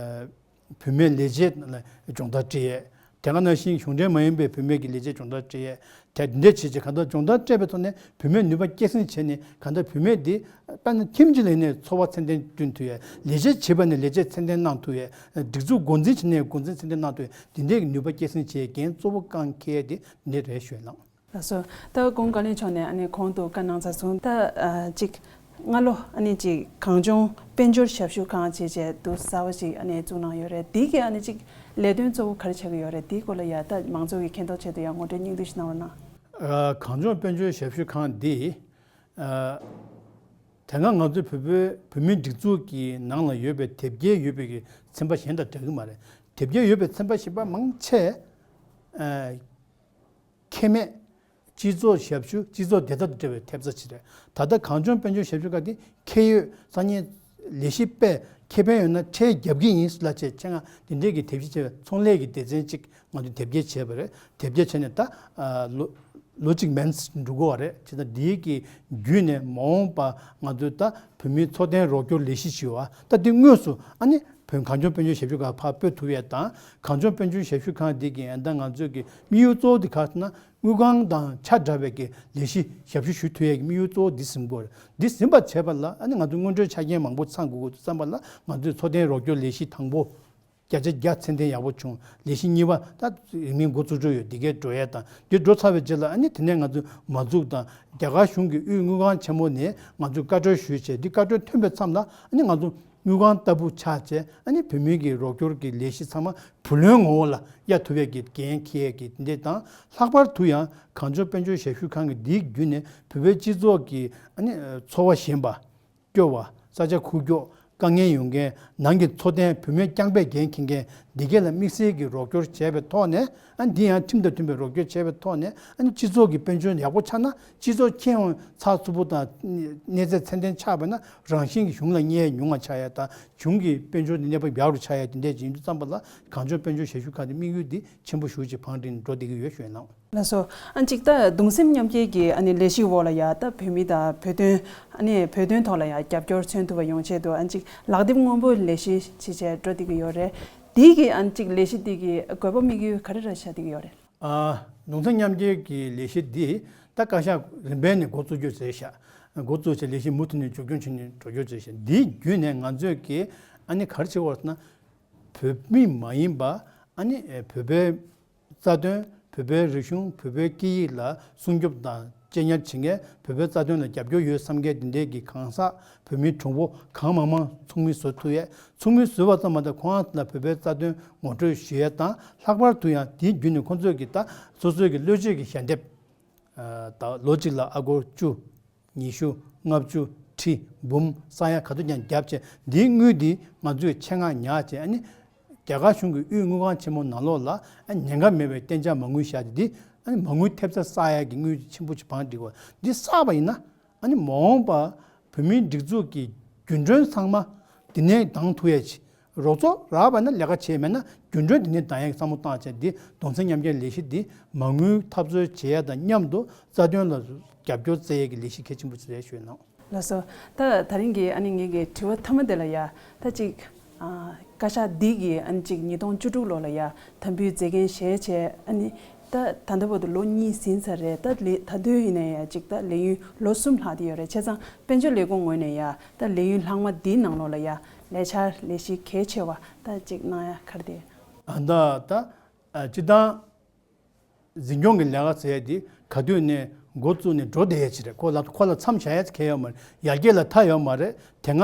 བུད་མེད་ལས་བྱེད་ལ་སྦྱོང་བརྡར་སྤྲད་ཡས། དེ་ག་ནང་བཞིན་གཞུང་འབྲེལ་མ་ཡིན་པའི་བུད་མེད་ཀྱི་ལས་བྱེད་སྦྱོང་བརྡར་སྤྲད་ཡས། དེ་འདི་འདྲ་བྱས་རྗེས་གང་ལྟར་སྦྱོང་བརྡར་སྤྲད་པའི་ཐོག་ནས་བུད་མེད་ནུས་པ་སྐྱེད་སྲིང་བྱས་ནས་གང་ལྟར་བུད་མེད་འདི་དཔེར་ན་ཁྱིམ་གྱི་ལས་གནས་འཚོ་བ་ཚད་ལྡན་བསྐྲུན་ཐུབ་ཡས། ལས་བྱེད་བྱེད་པ་ནས་ལས་བྱེད་ཚད་ལྡན་གནང་ཐུབ་ཡས། སྒྲིག་འཛུགས་འགོ་འཛིན་བྱས་ནས་འགོ་འཛིན་ཚད་ལྡན་གནང་ཐུབ་ཡས། འདི་འདྲའི་ནུས་པ་སྐྱེད་སྲིང་བྱེད་ཡས་འགན་གཙོ་བོ་རྐང་འཁེལ་ཡས་དེ་འདི་རེད་ཞུ་ཡས་ལགས། ལགས་སོ། ད་ཀུན་དགའ་གླིང་ཕྱོགས་ནས་ཨ་ནི་གོང་དུ་བཀའ་གནང་ཚར་སོང་། ད་ཨ་ཅིག་སྔ་ལོ་ཨ་ནི་ཅིག་གངས་ལྗོངས་དཔལ་འབྱོར་ཞབས་ཞུ་ཁང་བྱས་བྱས་འདུག་གསར་བ་ཅིག་ཨ་ནི་བཙུགས་གནང་ཡོད་རེད། འདི་གི་ཨ་ནི་ཅིག་ལས་དོན་གཙོ་བོ་ག་རེ་ཆགས་ཀྱི་ཡོད་རེད། འདིའི་སྐོར་ལ་ཡ་ད་མང་ཚོགས་ཀྱིས་མཁྱེན་རྟོགས་ཆེད་དུ་ཡ་ངོ་སྤྲོད་སྙིང་བསྡུས་ཤིག་གནང་རོགས་གནང་། ཨ་གངས་ལྗོངས་དཔལ་འབྱོར་ཞབས་ཞུ་ཁང་འདི་ཨ་དེ་སྔ་ང་ཚོའི་བོད་པའི་བོད་མིའི་སྒྲིག་འཛུགས་ཀྱི་ནང་ལ་ཡོད་པའི་དེབ་སྐྱེལ་ཡོད་པའི་གི་ཚན་པ་གཞན་དང་འདྲ་གི་མ་རེད། དེབ་སྐྱེལ་ཡོད་པའི་ཚན་པ་གཞན་པ་མང་ཆེ་ཨ་ཁེ་མེད། སྤྱི་ཚོགས་ཞབས་ཞུ། སྤྱི་ཚོགས་བདེ་འཇགས་དང་འབྲེལ་བའི་ཐེབས་རྩ་ཅིག་རེད། ད་ལྟ་གངས་ལྗོངས་དཔལ་འབྱོར་ཞབས་ཞུ་ཁང་དེ་ཁེ་ཡོད་སང་ཉིན་ལས་གཞི་སྤེལ་ཁེ་ཕན་ཡོད་ན་ཁྲལ་རྒྱབ་ཀྱི་ཡིན་ལབ་བྱས་ཆེད་མངགས་འདི་འདྲའི་གི་དེབ་གཞི་བྱས་པའི་ཚོང་ལས་ཀྱི་སྡེ་ཚན་ཅིག་ང་ཚོས་དེབ་སྐྱེལ་བྱས་པ་རེད། དེབ་སྐྱེལ་བྱས་ནས་ད་ཨ་ལོ་ལོ་གཅིག་མན་འགྲོ་གི་ཡོད་རེད། བྱས་ཙང་འདིའི་གི་བརྒྱུད་ནས་མ་འོངས་པ་ང་ཚོས་ད་བོད་མིའི་འཚོ་རྟེན་རོགས་སྐྱོར་ལས་གཞི་ཞུ་བ་ད་འདི་དངོས་སུ་ཨ་ནི་བོད་གངས་ལྗོངས་དཔལ་འབྱོར་ཞབས་ཞུ་ཁང་ཕར་སྤོ་ཐུབ་ཡས་དང་། གངས་ལྗོངས་དཔལ་འབྱོར་ཞབས་ཞུ་ཁང་འདི་གི་ཨ་ད་ང་ཚོས་གི་དམིགས་ཡུལ་གཙོ་བོ་དེ་ག་རེ་ཟེར་ན། དངུལ་ཁང་དང་ཆ་འདྲ་བའི་གི་ལས་གཞི་ཞབས་ཞུ་ཞུ་ཐུབ་ཡས་ཀྱི་དམིགས་ཡུལ་གཙོ་བོ་འདི་ཟིན་པ་རེད། འདི་ཟིན་པ་བྱས་པ་ལ་ཨ་ནི་ང་ཚོའི་སྔོན་འགྲོའི་ཆ་རྐྱེན་མང་པོ་ཚང་དགོས་ཀྱི་འདུག་བསམ་པ་ལ་ང་ཚོས་འཚོ་རྟེན་རོགས་སྐྱོར་ལས་གཞི་དང་པོ་བརྒྱ་ཆ་བརྒྱ་ཚད་ལྡན་ཡག་པོ་བྱུང་། ལས་གཞི་གཉིས་པ་ད་རིང་མིན་འགོ་བཙུགས་འགྲོ་ཡོད། འདི་གའི་འགྲོ་ཡས་དང་འདི་འགྲོ་ཚར་བའི་རྗེས་ལ་ཨ་ནི་དེ་ནས་ང་ཚོས་མ་འཛུགས་དང་རྒྱ་གར་གཞུང་གི་དབུས་དངུལ་ཁང་ཆེན་མོ་ནས་ང་ཚོས་བཀའ་འཁྲོལ་ཞུས་བྱས་འདི་བཀའ་འཁྲོལ་ཐོན་པའི་མཚམས་ལ་ཨ་ནི་ང་ཚོ་དངུལ་ཁང་ལྟ་བུ་ཆགས་བྱས་ཨ་ནི་བོད་མི་གི་རོགས་སྐྱོར་གྱི་ལས་གཞི་ཚང་མ་བུ་ལོན་ངོ་བོ་ལ་གཡར་ཐུབ་ཡས་ཀྱི་འགན་འཁྱེར་ཡས་ཀྱི་འདི་དང་། ལྷག་པར་དུ་ཡང་གངས་ལྗོངས་དཔལ་འབྱོར་ཞབས་ཞུ་ཁང་གི་འདིའི་བརྒྱུད་ནས་བོད་པའི་སྤྱི་ཚོགས་ཀྱི་ཨ་ནི་འཚོ་བ་ཞན་པ། སྐྱོ་བ། ས་ཆ་ཁུག་ཀྱོག་དཀའ་ངལ་ཡོང་མཁན། ནང་གི་འཚོ་རྟེན་བུད་མེད་རྐྱང་པས་འགན་འཁྱེར་མཁན་འདི་གས་ལ་དམིགས་བསལ་གྱི་རོགས་སྐྱོར་བྱས་པའི་ཐོག་ནས་ཨ་འདི་ཡང་ཁྲིམས་དང་མཐུན་པའི་རོགས་སྐྱོར་བྱས་པའི་ཐོག་ནས་ཨ་ནི་སྤྱི་ཚོགས་ཀྱི་དཔལ་འབྱོར་ཡག་པོ་ཆགས་ན་སྤྱི་ཚོགས་ཁྱོན་ཡོངས་ཚགས་ཚུད་པོ་དང་གནས་ཚད་ཚད་ལྡན་ཆགས་པ་ན་རང་བཞིན་གྱི་གཞུང་ལ་གཉེར་ཉུང་བ་ཆགས་ཡ་དང་གཞུང་གི་དཔལ་འབྱོར་གྱི་གནས་བབ་ཡག་རུ་ཆགས་ཡ་དེ་འདྲས་ཡིན་དུས་ཙམ་པ་ལ་གངས་ལྗོངས་དཔལ་འབྱོར་ཞབས་ཞུ་ཁང་དེ་དམིགས་ཡུལ་འདི་ཆེན་པོ་ཞེ་ཅིག་བང་བསྒྲིགས་འགྲོ་བསྡད་ཀྱི་ཡོད་ཞུ་ཡ་ལགས། ལགས་སོ། ཨ་གཅིག་ད་གདུང་སེམས་མཉམ་སྐྱེད་ཀྱི་ཨ་ནི་ལས་གཞི་འོག་ལ་ཡ་ད་བོད་མི་དང་བོད་དོན་ཨ་ནི་བོད་དོན་ཐོག་ལ་ཡ་རྒྱབ་སྐྱོར་མཚོན་ཐུབ་པ་ཡོང་ཆེད་དུ་ཨ་གཅིག་ལག་དེབ་སྔོན་པོའི་ལས་གཞི་ཅིག་བྱས་འགྲོ་བསྡད་ཀྱི་ཡོད་རེད། དེའི་གི་ཨ་གཅིག་ལས་གཞི་དེ་གི་དགོས་པ་དམིགས་ཡུལ་ག་རེ་ར་ཆགས་བསྡད་ཀྱི་ཡོད་རེད། ཨ་གདུང་སེམས་མཉམ་སྐྱེད་ཀྱི་ལས་གཞི་འདི་ད་བཀའ་ཤག་རིམ་པས་ནས་འགོ་བཙུགས་རྒྱུ་བྱས་ཤག་འགོ་བཙུགས་བྱས་ལས་གཞི་མུ་མཐུད་ནས་མཇུག་སྐྱོང་བྱས་ནས་འགྲོ་རྒྱུ་བྱས་ཤག་འདིའི་བརྒྱུད་ནས་ང་ཚོས་ཀྱི་ཨ་ནི་ག་རེ་བྱེད་དགོས་ཟེར་ན། བོད་མི་མ་ཡིན་པ་ཨ་ནི་བོད་པའི་རྩ་དོན། བོད་པའི་རིག་གཞུང་། བོད་པའི་སྐད་ཡིག་ལ་སྲུང་སྐྱོབ་དང་གཅེས་ཉར་བྱེད་མཁན། བོད་པའི་རྩ་དོན་ལ་རྒྱབ་སྐྱོར་ཡོད་བསམ་མཁན་དེ་འདྲས་ཀྱི་གང་ཟག་བོད་མི་གྲོགས་པོ་གང་མང་མང་ཚོགས་མི་བཟོ་ཐུབ་ཡས། ཚོགས་མི་བཟོས་པ་ཙམ་མ་ཟད་ཁོང་རང་ཚོ་ལ་བོད་པའི་རྩ་དོན་ངོ་སྤྲོད་ཞུ་ཡས་དང་། ལྷག་པར་དུ་ཡང་དེའི་བརྒྱུད་ནས་ཁོང་ཚོས་ཀྱི་ད་སོ་སོའི་གི་བློ་གཅིག་གི་ཞལ་འདེབས། ད་ལོ་གཅིག་ལ་ཨ་སྒོར་བཅུ། ཉི་ཤུ། ལྔ་བཅུ། ཁྲི། འབུམ། ས་ཡ་ག་ཚོད་ཀྱང་བརྒྱབ་བྱས་འདིའི་དངུལ་འདི་ང་ཚོས་ཆེད་མངགས་ཉར་བྱས་ཨ་ནི་རྒྱ་གར་གཞུང་གི་དབུས་དངུལ་ཁང་ཆེན་མོ་ནང་ལོགས་ལ་ཨ་ཉེན་ཁ་མེད་པའི་གཏན་འཇགས་མ་དངུལ་བཞག་སྟེ་འདི་ཨ་ནི་མ་དངུལ་ཐེབས་རྩ་བསགས་ཡག་གི་དངུལ་ཆེན་པོ་ཅིག་བང་བསྒྲིགས་པ་འདི་བསགས་པ་ཡིན་ན་ཨ་ནི་མ་འོངས་པ་བོད་མིའི་སྒྲིག་འཛུགས་ཀྱི་རྒྱུན་གྲོན་ཚང་མ་འདི་ནས་འདང་ཐུབ་ཡག་ཅིག་རོགས་ཚོགས་རག་པ་ན་ལས་ཀ་བྱས་མེད་ན་རྒྱུན་གྲོན་དེ་ནས་འདང་ཡག་བསམ་བློ་བཏང་བྱས་འདི་གདུང་སེམས་མཉམ་སྐྱེད་ལས་གཞི་འདི་མ་དངུལ་འཐབ་རྩོད་བྱེད་ཡག་དང་མཉམ་དུ་རྩ་དོན་ལ་རྒྱབ་སྐྱོར་བྱེད་ཡག་གི་ལས་གཞི་གལ་ཆེན་པོ་ཞིག་རེད་ཞུས་གནང་། ལགས་སོ། ད་ད་རིང་གི་ཨ་ནི་ངེད་ཀྱི་དྲི་བ་མཐའ་མ་དེ་ལ་ཡ་ད་ཅིག་ཨ་བཀའ་ཤག་འདི་གི་ཨ་ནི་ཅིག་ཉིས་སྟོང་བཅུ་དྲུག་ལོ་ལ་ཡ་དམ་འབུལ་མཛད་འགན་བཞེས་བྱས་ཨ་ནི་ད་ད་ལྟ་བར་དུ་ལོ་གཉིས་ཟིན་ཚར་རེད། ད་ལས་ད་དུང་ཡིན་ན་ཡ་ཅིག་ད་ལས་ཡུན་ལོ་གསུམ་ལྷག་བསྡད་ཡོད་རེད། བྱས་ཙང་དཔལ་འབྱོར་ལས་ཁུངས་ངོས་ནས་ཡ། ད་ལས་ཡུན་ལྷག་མ་འདིའི་ནང་ལོགས་ལ་ཡ་ལས་འཆར་ལས་གཞི་གལ་ཆེ་བ་ད་ཅིག་གནང་ཡ་ག་རེ་དེ། ཨ་ད་ད་ཨ་སྤྱི་བཏང་འཛིན་སྐྱོང་གི་ལས་ཀ་ཟེར་ཡ་དེ་ག་དུས་ནས་འགོ་བཙུགས་ནས་འགྲོ་བསྡད་ཡ་ཅིག་རེད། ཁོ་ལ་ཁོ་ལ་མཚམས་བཞག་ཡ་ཅིག་གང་ཡང་ཡོད་མ་རེད། ཡར་རྒྱས་ལ་མཐའ་ཡོད་མ་རེད། དེ་སྔ་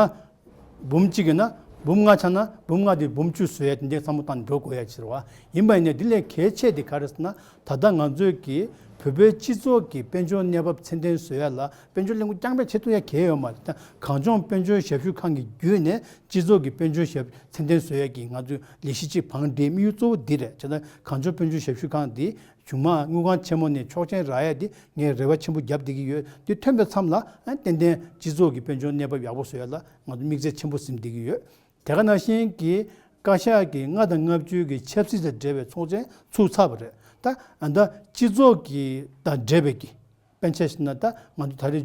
འབུམ་གཅིག་ཡིན་ན་འབུམ་ལྔ་ཆགས་ན་འབུམ་ལྔ་དེ་འབུམ་བཅུ་བཟོ་ཡ་དེ་འདྲའི་བསམ་བློ་བཏང་ནས་འགྲོ་དགོས་ཡ་ཅིག་རེད་བ། ཡིན་པ་ཡིན་ནའི་དེ་ལས་གལ་ཆེ་དེ་ག་རེ་ཟེར་ན། ད་ལྟ་ང་ཚོས་ཀྱི་བོད་པའི་སྤྱི་ཚོགས་ཀྱི་དཔལ་འབྱོར་གནས་བབ་ཚད་ལྡན་བཟོ་ཡ་ལ་དཔལ་འབྱོར་ལས་ཁུངས་རྐྱང་པས་བྱེད་ཐུབ་ཡ་གང་ཡང་ཡོད་མ་རེད། ད་གངས་ལྗོངས་དཔལ་འབྱོར་ཞབས་ཞུ་ཁང་གི་བརྒྱུད་ནས་སྤྱི་ཚོགས་ཀྱི་དཔལ་འབྱོར་ཞབས་ཚད་ལྡན་བཟོ་ཡ་གི་ང་ཚོས་ལས་གཞི་གཅིག་བང་སྒྲིག་དམིགས་ཡུལ་གཙོ་བོ་འདི་རེད། བྱས་ན་གངས་ལྗོངས་དཔལ་འབྱོར་ཞབས་ཞུ་ཁང་འདི་གཞུང་མང་དངུལ་ཁང་ཆེན་མོ་ནས་ཆོག་མཆན་རག་ཡ་འདི་ངས་རེ་བ་ཆེན་པོ་བརྒྱབ་བསྡད་ཀྱི་ཡོད། འདི་ཐོན་པའི་མཚམས་ལ་ཨ་ཏན་ཏན་སྤྱི་ཚོགས་ཀྱི་དཔལ་འབྱོར་གནས་བབ་ཡག་པོ་བཟོ་ཡ་ལ་ང་ཚོ་དམིགས་ཚད་ཆེན་པོ་ཟིན་བསྡད་ཀྱི་ཡོད། དེ་ག་ནང་བཞིན་གྱི་བཀའ་ཤག་གི་ལྔ་དང་ལྔ་བཅུ་གི་ཆབ་སྲིད་དང་འབྲེལ་བའི་ཚོགས་ཆེན་ཚུགས་ཚར་བ་རེད། ད་ཨ་ད་སྤྱི་ཚོགས་ཀྱི་དང་འབྲེལ་བའི་གི་དཔེར་ན་ཆ་བཞག་ན་ད་ང་ཚོ་ད་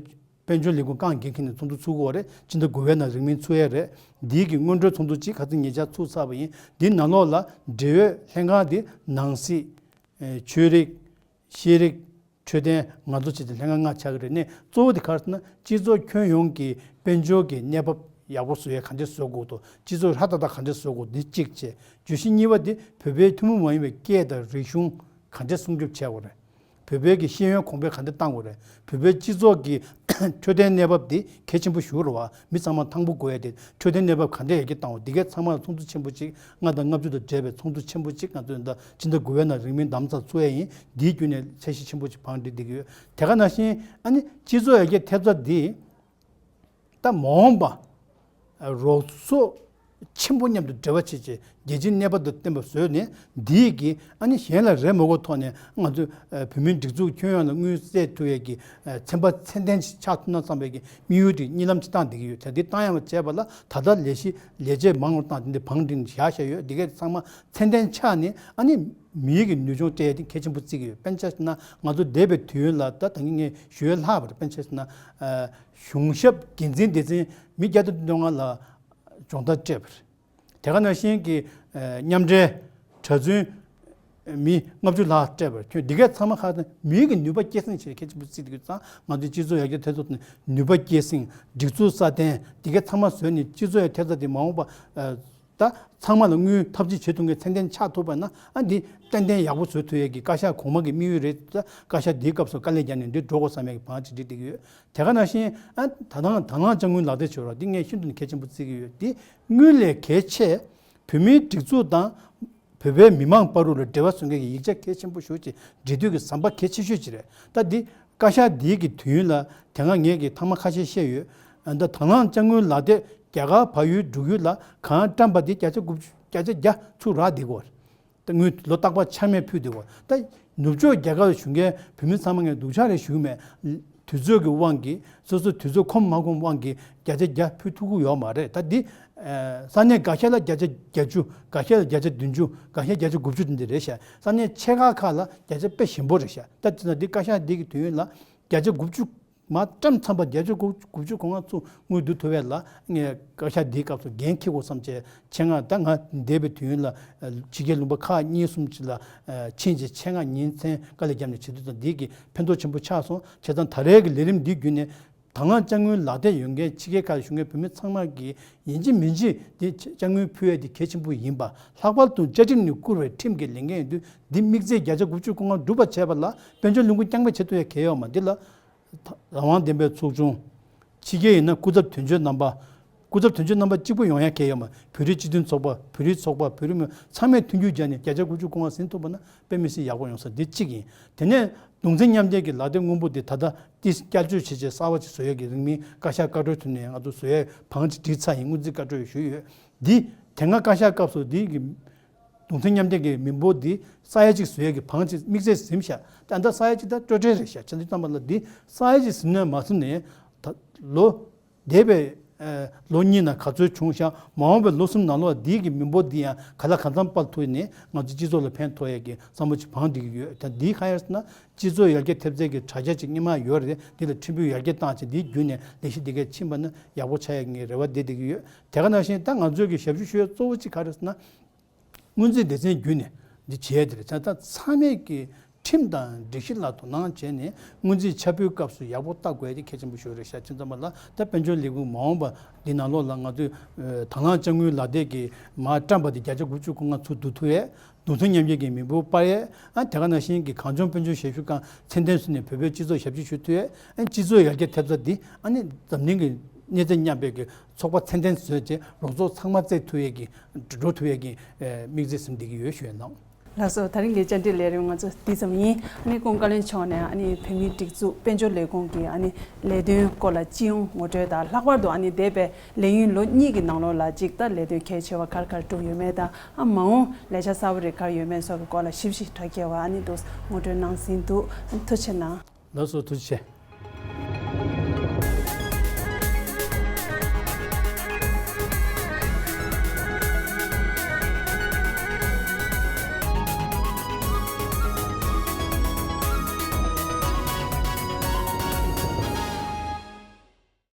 རེས་ དཔལ་འབྱོར་ལས་ཁུངས་རྐང་འགན་འཁྱེར་ནས་ཚོགས་འདུ་ཚུགས་དགོས་རེད། སྤྱི་ཟླ་དགུ་པའི་ནང་རིང་མིན་ཚུགས་ཡས་རེད། འདིའི་གི་སྔོན་འགྲོའི་ཚོགས་འདུ་གཅིག་ཁ་སང་ཉེ་ཆར་ཚུགས་ཚར་བ་ཡིན། འདིའི་ནང་ལོགས་ལ་འབྲེལ་ཡོད་ལྷན་ཁང་འདི་ནང་སྲིད། ཆོས་རིག་ཤེས་རིག་འཕྲོད་བསྟེན། ང་ཚོ་བྱས་ཏེ་ལྷན་ཁང་ལྔ་ཆགས་ཀྱི་རེད། ནས་གཙོ་བོ་དེ་ག་རེ་ཟེར་ན། སྤྱི་ཚོགས་ཁྱོན་ཡོངས་ཀྱི་དཔལ་འབྱོར་གྱི་གནས་བབ་ཡག་པོ་བཟོ་ཡས་ག་འདྲས་བཟོ་དགོས་འདུག་སྤྱི་ཚོགས་ཧྲ་ཏག་ཏག་ག་འདྲས་བཟོ་དགོས། འདི་གཅིག་བྱས། བརྗོད་གཞི་གཉིས་པ་དེ་བོད་པའི་ཐུན་མོང་མ་ཡིན་པའི་སྐད་དང་རིག་གཞུང་ག་འདྲས་སྲུང་སྐྱོབ་བྱེད་དགོས་རེད། བོད་པའི་གི་ཤེས་ཡོན་གོང་འཕེལ་ག་འདྲས་གཏང་དགོས་རེད། བོད་པའི་སྤྱི་ཚོགས་ཀྱི་འཕྲོད་བསྟེན་གནས་བབ་འདི་གལ་ཆེན་པོ་ཞིག་རེད་བ། མི་ཚང་མ་ཐང་པོ་དགོས་ཡ་དེ། འཕྲོད་བསྟེན་གནས་བབ་ག་འདྲས་ཡར་རྒྱས་གཏང་དགོས། འདི་གའི་ཚང་མ་ལ་ཚོགས་འདུ་ཆེན་པོ་གཅིག་ལྔ་དང་ལྔ་བཅུ་དང་འབྲེལ་བའི་ཚོགས་འདུ་ཆེན་པོ་གཅིག་ང་ཚོས་ད་སྤྱི་ཟླ་དགུ་པའི་ནང་རིང་མིན་དམ་ཚགས་ཚུགས་ཡ་ཡིན། འདིའི་བརྒྱུད་ནས་ཚད་གཞི་ཆེན་པོ་ཅིག་བང་སྒྲིག་བསྡད་ཀྱི་ཡོད། དེ་ག་ནང་བཞིན་ཨ་ནི་སྤྱི་ཚོགས་ཡར་རྒྱས་ཐེབས་རྩ་འདི་ད་མ་འོངས་པ་རོགས་ཚོགས་ཆེན་པོ་མཉམ་དུ་འབྲེལ་བ་བྱེད་ཆེད་རྒྱལ་སྤྱིའི་གནས་བབ་དང་བསྟུན་པ་བཟོས་ནས། འདིའི་གི་ཨ་ནི་གཞན་ལ་རེ་མ་དགོས་ཐོག་ནས་ང་ཚོས་བོད་མིའི་སྒྲིག་འཛུགས་ཁྱོན་ཡོངས་ལ་དངུལ་བསྩལ་ཐུབ་ཡས་ཀྱི་ཚན་པ་ཚད་ལྡན་ཅིག་ཆགས་ཐུབ་ན་བསམ་པའི་གི་དམིགས་ཡུལ་དེ་གཉིད་ལམ་ཅིག་བཏང་བསྡད་ཀྱི་ཡོད། དེ་འདི་བཏང་ཡག་བྱས་པ་ལ་ད་ལྟ་ལས་གཞི་ལས་བྱེད་མང་རུ་བཏང་། དེ་འདི་བང་སྒྲིག་ནས་བཞག་བཞག་ཡོད། འདི་གའི་ཚང་མ་ཚད་ལྡན་ཆགས་ནས་ཨ་ནི་མིའི་གི་ནུས་སྦྱོང་སྤྲད་ཡས་དེ་གལ་ཆེན་པོ་བརྩི་གི་ཡོད། དཔེར་ན་ཆ་བཞག་ན་ང་ཚོ་འདས་པའི་དུས་ཡུན་ལ་ད་ད་གིན་ངས་ཞུ་ཡས་ལྷག་པ་རེད། དཔེར་ན་ཆ་བཞག་ན་གཞུང་ཞབས་འགན་འཛིན་སྡེ་ཚན་མི་བརྒྱ་དང་བདུན་ལྔ་ལ་སྦྱོང་བརྡར་སྤྲད་པ་རེད། དེ་ག་ནང་བཞིན་གྱི་མཉམ་འབྲེལ་གྲྭ་བཙུན་མི་ལྔ་བཅུ་ལྷག་སྤྲད་པར་ཁྱོན་འདི་གའི་ཚང་མ་ཁག་དང་མིའི་གི་ནུས་པ་སྐྱེད་སྲིང་བྱེད་གལ་ཆེན་པོ་བརྩི་དགོས་ཙང་། ང་ཚོའི་སྤྱི་ཚོགས་ཡར་རྒྱས་ཐེབས་རྩ་ནས་ནུས་པ་སྐྱེད་སྲིང་། སྒྲིག་འཛུགས་སྲ་བརྟན། འདི་གའི་ཚང་མ་བཟོས་ནས་སྤྱི་ཚོགས་ཡར་ཐེབས་རྩ་དེ་མ་འོངས་པ་ད་ཚང་མ་ལ་དངུལ་ཐབས་ཇུས་བྱེད་ཐུབ་མཁན་ཚད་ལྡན་ཆགས་ཐུབ་པ་ན། ཨ་འདི་ཏན་ཏན་ཡག་པོ་བཟོ་ཐུབ་ཡས་ཀྱི་བཀའ་ཤག་གོང་མ་གི་དམིགས་ཡུལ་རེད། ད་བཀའ་ཤག་འདིའི་སྐབས་སུ་དཀའ་ལས་བརྒྱབ་ནས་འདི་འགྲོ་དགོས་བསམ་ཡས་ཀྱི་བང་ཅིག་སྒྲིག་བསྡད་ཀྱི་ཡོད། དེ་ག་ནང་བཞིན་ཨ་ད་ནང་དང་བླངས་དཔྱ་དངུལ་ལག་དེབ་བྱེད་རོགས། འདི་ངས་ཤིན་ཏུ་ནས་གལ་ཆེན་པོ་བརྩི་གི་ཡོད། འདི་དངུལ་ལས་གལ་ཆེ་བོད་མིའི་སྒྲིག་འཛུགས་དང་བོད་པའི་མི་མང་བར་དུ་ལ་འབྲེལ་བ་བཟོ་མཁན་གྱི་ཡིག་ཆ་གལ་ཆེན་པོ་ཞེ་པོ་ཅིག་འབྲི་དུས་ཀྱི་ཟམ་པ་གལ་ཆེ་ཤོས་ཅིག་རེད། ད་འདི་བཀའ་ཤག་འདིའི་གི་དུས་ཡུན་ལ་དེ་སྔ་ངས་ཀྱི་ཐེངས་མ་ཁ་ཤས་བཤད་ཡོད། ད་དང་བླངས་དཔྱ་དངུལ་ལག་དེབ་རྒྱ་གར་བལ་ཡུལ་འབྲུག་ཡུལ་ལ་གང་བཀྲམ་པ་འདི་བརྒྱ་ཆ་དགུ་བཅུ་བརྒྱ་ཆ་བརྒྱ་ཚུར་རག་བསྡད་ཀྱི་ཡོད། ད་དངུལ་ལོ་རྟག་པར་ཆག་མེད་ཕུལ་བསྡད་ཀྱི་ཡོད། ད་ནུབ་ཕྱོགས་རྒྱ་གར་ལ་བཞུགས་མཁན་བོད་མི་ཚང་མ་ངས་སྡུག་ཅག་རེད་ཞུ་གི་མེད། དུས་ཚོད་ཀྱི་དབང་གིས་སོ་སོ་དུས་ཚོད་ཁོམ་མ་ཁོམ་དབང་གིས་བརྒྱ་ཆ་བརྒྱ་ཕུལ་ཐུབ་ཀྱི་ཡོད་མ་རེད། ད་འདི་ས་གནས་འགའ་ཤས་ལ་བརྒྱ་ཆ་བརྒྱད་ཅུ། འགའ་ཤས་ལ་བརྒྱ་ཆ་བདུན་ཅུ། འགའ་ཤས་བརྒྱ་ཆ་དགུ་བཅུ་དེ་འདྲ་རེད་ཤག་ས་གནས་ཆེ་ཁག་ཁག་ལ་བརྒྱ་ཆ་དཔེ་ཞན་པོ་རེད་ཤག་ད་དེ་ན་འདི་བཀའ་ཤག་འདི་གི་དུས་ཡུན་ལ་བརྒྱ་ཆ་དགུ་བཅུ་མར་བཀྲམ་ཚར་བ། བརྒྱ་ཆ་དགུ་བཅུ་གོ་ལྔ་ཚུར་དངུལ་བསྡུ་ཐུབ་པ་ལ་ངས་བཀའ་ཤག་འདིའི་སྐབས་སུ་འགན་འཁྱེར་དགོས་བསམ་བྱས། ཆེད་མངགས་ད་ང་འདས་པའི་དུས་ཡུན་ལ་ཕྱི་རྒྱལ་ལུང་པ་ཁག་གཉིས་གསུམ་ཅིག་ལ་ཕྱིན་རྗེས་ཆེད་མངགས་ཉིན་མཚན་དཀའ་ལས་བརྒྱབ་ནས་བྱེད་དུས་ཙང་འདི་གི་ཕན་ཐོགས་ཆེན་པོ་ཆགས་སོང་། བྱས་ཙང་ད་རེས་ཀྱི་ལས་རིམ་འདི་བརྒྱུད་ནས་དང་བླངས་དཔྱ་དངུལ་ལག་དེབ་ཡོད་མཁན་ཕྱི་རྒྱལ་ཁག་ལ་བཞུགས་མཁན་བོད་མི་ཚང་མ་གིས་ཡིན་གཅིག་མིན་གཅིག་འདི་དཔྱ་དངུལ་ཕུལ་ཡས་འདི་གལ་ཆེན་པོ་ཡིན་པ། ལྷག་པར་དུ་བཅའ་ཁྲིམས་ནས་བསྐུར་བའི་ཁྲིམས་ཀྱི་ལས་འགན་ཡིན་དུས་འདི་དམིགས་བརྩེ་བརྒྱ་ཆ་དགུ་བཅུ་གོ་ལྔ་འགྲུབ་པ་བྱས་པ་ལ་དཔལ་འབྱོར་ལས་ཁུངས་རྐྱང་པས་བྱེད་ཐུབ་ཡས་གལ་ཡོད་མ། འདི་ལ་རང་དབང་ལྡན་པའི་ཚོགས་ཆུང་། ཕྱི་རྒྱལ་ཡིན་ན་སྐུ་ཚབ་དོན་གཅོད་རྣམ་པ། སྐུ་ཚབ་དོན་གཅོད་རྣམ་པ་གཅིག་པུ་ཡོང་ཡ་གལ་ཡོད་མ། བོད་རིགས་སྤྱི་མཐུན་ཚོགས་པ། བོད་རིགས་ཚོགས་པ། བོད་རིགས་མི་ཚང་མས་མཐུན་འགྱུར་བྱས་ནས་བརྒྱ་ཆ་དགུ་བཅུ་གོ་ལྔ་ཟིན་ཐུབ་པ་ན་དཔེ་མི་སྲིད་ཡག་པོ་ཡོང་ས་འདི་གཅིག་ཡིན། དེ་ནས་གདུང་འཛིན་མཉམ་འབྲེལ་གྱི་ལག་དེབ་སྔོན་པོ་འདི་ད་ལྟ་ཏིས་བསྐྱར་བཅོས་བྱས་རྗེས་གསར་བ་ཅིག་བཟོ་ཡས་ཀྱི་རིང་མིན་བཀའ་ཤག་བཀའ་འཁྲོལ་ཐོག་ནས་ང་ཚོ་བཟོ་ཡས་བང་ཅིག་བསྒྲིགས་ཚར་ཡིན། སྔོན་རྩིས་བཀའ་འཁྲོལ་ཞུས་ཡོད། འདི་དེ་སྔ་བཀའ་ཤག་སྐབས་སུ་འདི་གི་གདུང་འཛིན་མཉམ་འབྲེལ་གྱི་མི་འབོར་འདི་ས་ཡ་གཅིག་བཟོ་ཡས་ཀྱི་བང་ཅིག་དམིགས་བསལ་ཟིན་བཞག་ད་ལྟ་ས་ཡ་གཅིག་ད་སྤྲོས་བྲལ་རེད་བཞག་བྱས་ཙང་ཙམ་པ་ལ་འདི་ས་ཡ་གཅིག་ཟིན་ནས་མ་ཟིན་ནས་ད་ལོ་འདས་པའི་ཨ་ལོ་གཉིས་ནང་ག་ཚོད་བྱུང་བཞག་མ་འོངས་པའི་ལོ་གསུམ་ནང་ལོགས་འདི་གི་མི་འབོར་འདི་ཡང་ག་ལ་གང་འཚམ་སྤར་ཐུབ་ནས་ང་ཚོ་སྤྱི་ཚོགས་ལ་ཕན་ཐོགས་ཡས་ཀྱི་བསམ་བློ་ཅིག་བང་སྒྲིག་གི་ཡོད། ད་འདི་གང་ཡིན་ཟེར་ན་སྤྱི་ཚོགས་ཡར་རྒྱས་ཐེབས་རྩའི་གི་དྲ་རྒྱ་ཅིག་སྔོན་མ་ཡོད་རེད། འདི་ལ་ཕྲན་བུ་ཡར་རྒྱས་བཏང་བྱས་འདི་བརྒྱུད་ནས་ལས་གཞི་འདི་གས་ཕྱིན་པ་ན་ཡག་པོ་ཆགས་ཡས་ཀྱི་རེ་བ་བསྡད་བསྡད་ཀྱི་ཡོད། དེ་ག་ནང་བཞིན་ད་ང་ཚོའི་གི་ཞབས་ཞུ་ཞུ་ཡས་གཙོ་བོ་གཅིག་ག་རེ་ཟེར་ན། སྔོན་རྩིས་སྡེ་ཚན་བརྒྱུད་ནས་འདི་བྱས་ཏེ་རེད། ད་ཚང་མས་ཀྱི་ཁྲིམས་དང་སྒྲིག་གཞི་ལ་དོ་སྣང་བྱས་ནས་སྔོན་རྩིས་ཆ་འབུལ་སྐབས་སུ་ཡག་པོ་ལྟ་དགོས་ཡ་དེ་གལ་ཆེན་པོ་ཞིག་རེད་ཤག་བྱས་ཙང་ཙམ་པ་ལ་ད་དཔལ་འབྱོར་ལས་ཁུངས་མ་འོངས་པ་འདི་ནང་ལོགས་ལ་ང་ཚོས་དང་བླངས་དཔྱ་དངུལ་ལག་དེབ་ཀྱི་མར་བཀྲམ་པ་དེ་བརྒྱ་ཆ་དགུ་བཅུ་གོ་ལྔ་ཚུར་བསྡུ་ཐུབ་ཡས། གདུང་འཛིན་མཉམ་འབྲེལ་གྱི་མི་འབོར་སྤར་ཡས། ཨ་དེ་ག་ནང་བཞིན་གྱི་གངས་ལྗོངས་དཔལ་འབྱོར་ཞབས་ཞུ་ཁང་ཚད་ལྡན་བཟོས་ནས་བོད་པའི་སྤྱི་ཚོགས་ཞབས་ཕྱི་ཞུ་ཐུབ་ཡས། ཨ་སྤྱི་ཚོགས་ཡར་རྒྱས་ཐེབས་རྩ་འདི་ཨ་ནི་འཛམ་གླིང་གི་གནས་ཚད་མཉམ་པའི་གི་ཚོགས་པ་ཚད་ལྡན་བཟོས་རྗེས་རོགས་ཚོགས་ཚང་མ་བཙལ་ཐུབ་ཡས་ཀྱི་འགྲོ་ཐུབ་ཡས་ཀྱི་ཨེ་དམིགས་བརྩེ་ཟིན་བསྡད་ཀྱི་ཡོད་ཞུ་ཡས་གནང་། ལགས་སོ། ད་རིང་གི་བཅར་འདྲི་ལས་རིམ་ང་ཚོ་འདི་ཙམ་ཡིན། ཨ་ནི་སྐུ་ངོ་བཀའ་བློན་མཆོག་ནས་ཨ་ནི་བོད་མིའི་སྒྲིག་འཛུགས་དཔལ་འབྱོར་ལས་ཁུངས་ཀྱི་ཨ་ནི་ལས་དོན་སྐོར་ལ་སྤྱི་ཡོངས་ངོ་སྤྲོད་དང་། ལྷག་པར་དུ་ཨ་ནི་འདས་པའི་ལས་ཡུན་ལོ་གཉིས་ཀྱི་ནང་ལོགས་ལ་གཅིག་ད་ལས་དོན་གལ་ཆེ་བ་ག་རེ་ག་རེ་བསྒྲུབས་ཡོད་མེད་དང་། ཨ་མ་འོངས་ལས་འཆར་གསར་པ་རེ་ག་རེ་ཡོད་མེད་སོགས་ཀྱི་སྐོར་ལ་ཞིབ་ཞིབ་གྲ་རྒྱས་པ་ཨ་ནི་འདུག་ངོ་སྤྲོད་གནང་ཟིན་འདུག་ཐུགས་རྗེ་གནང་། ལགས་སོ། ཐུགས་རྗེ་ཆེ།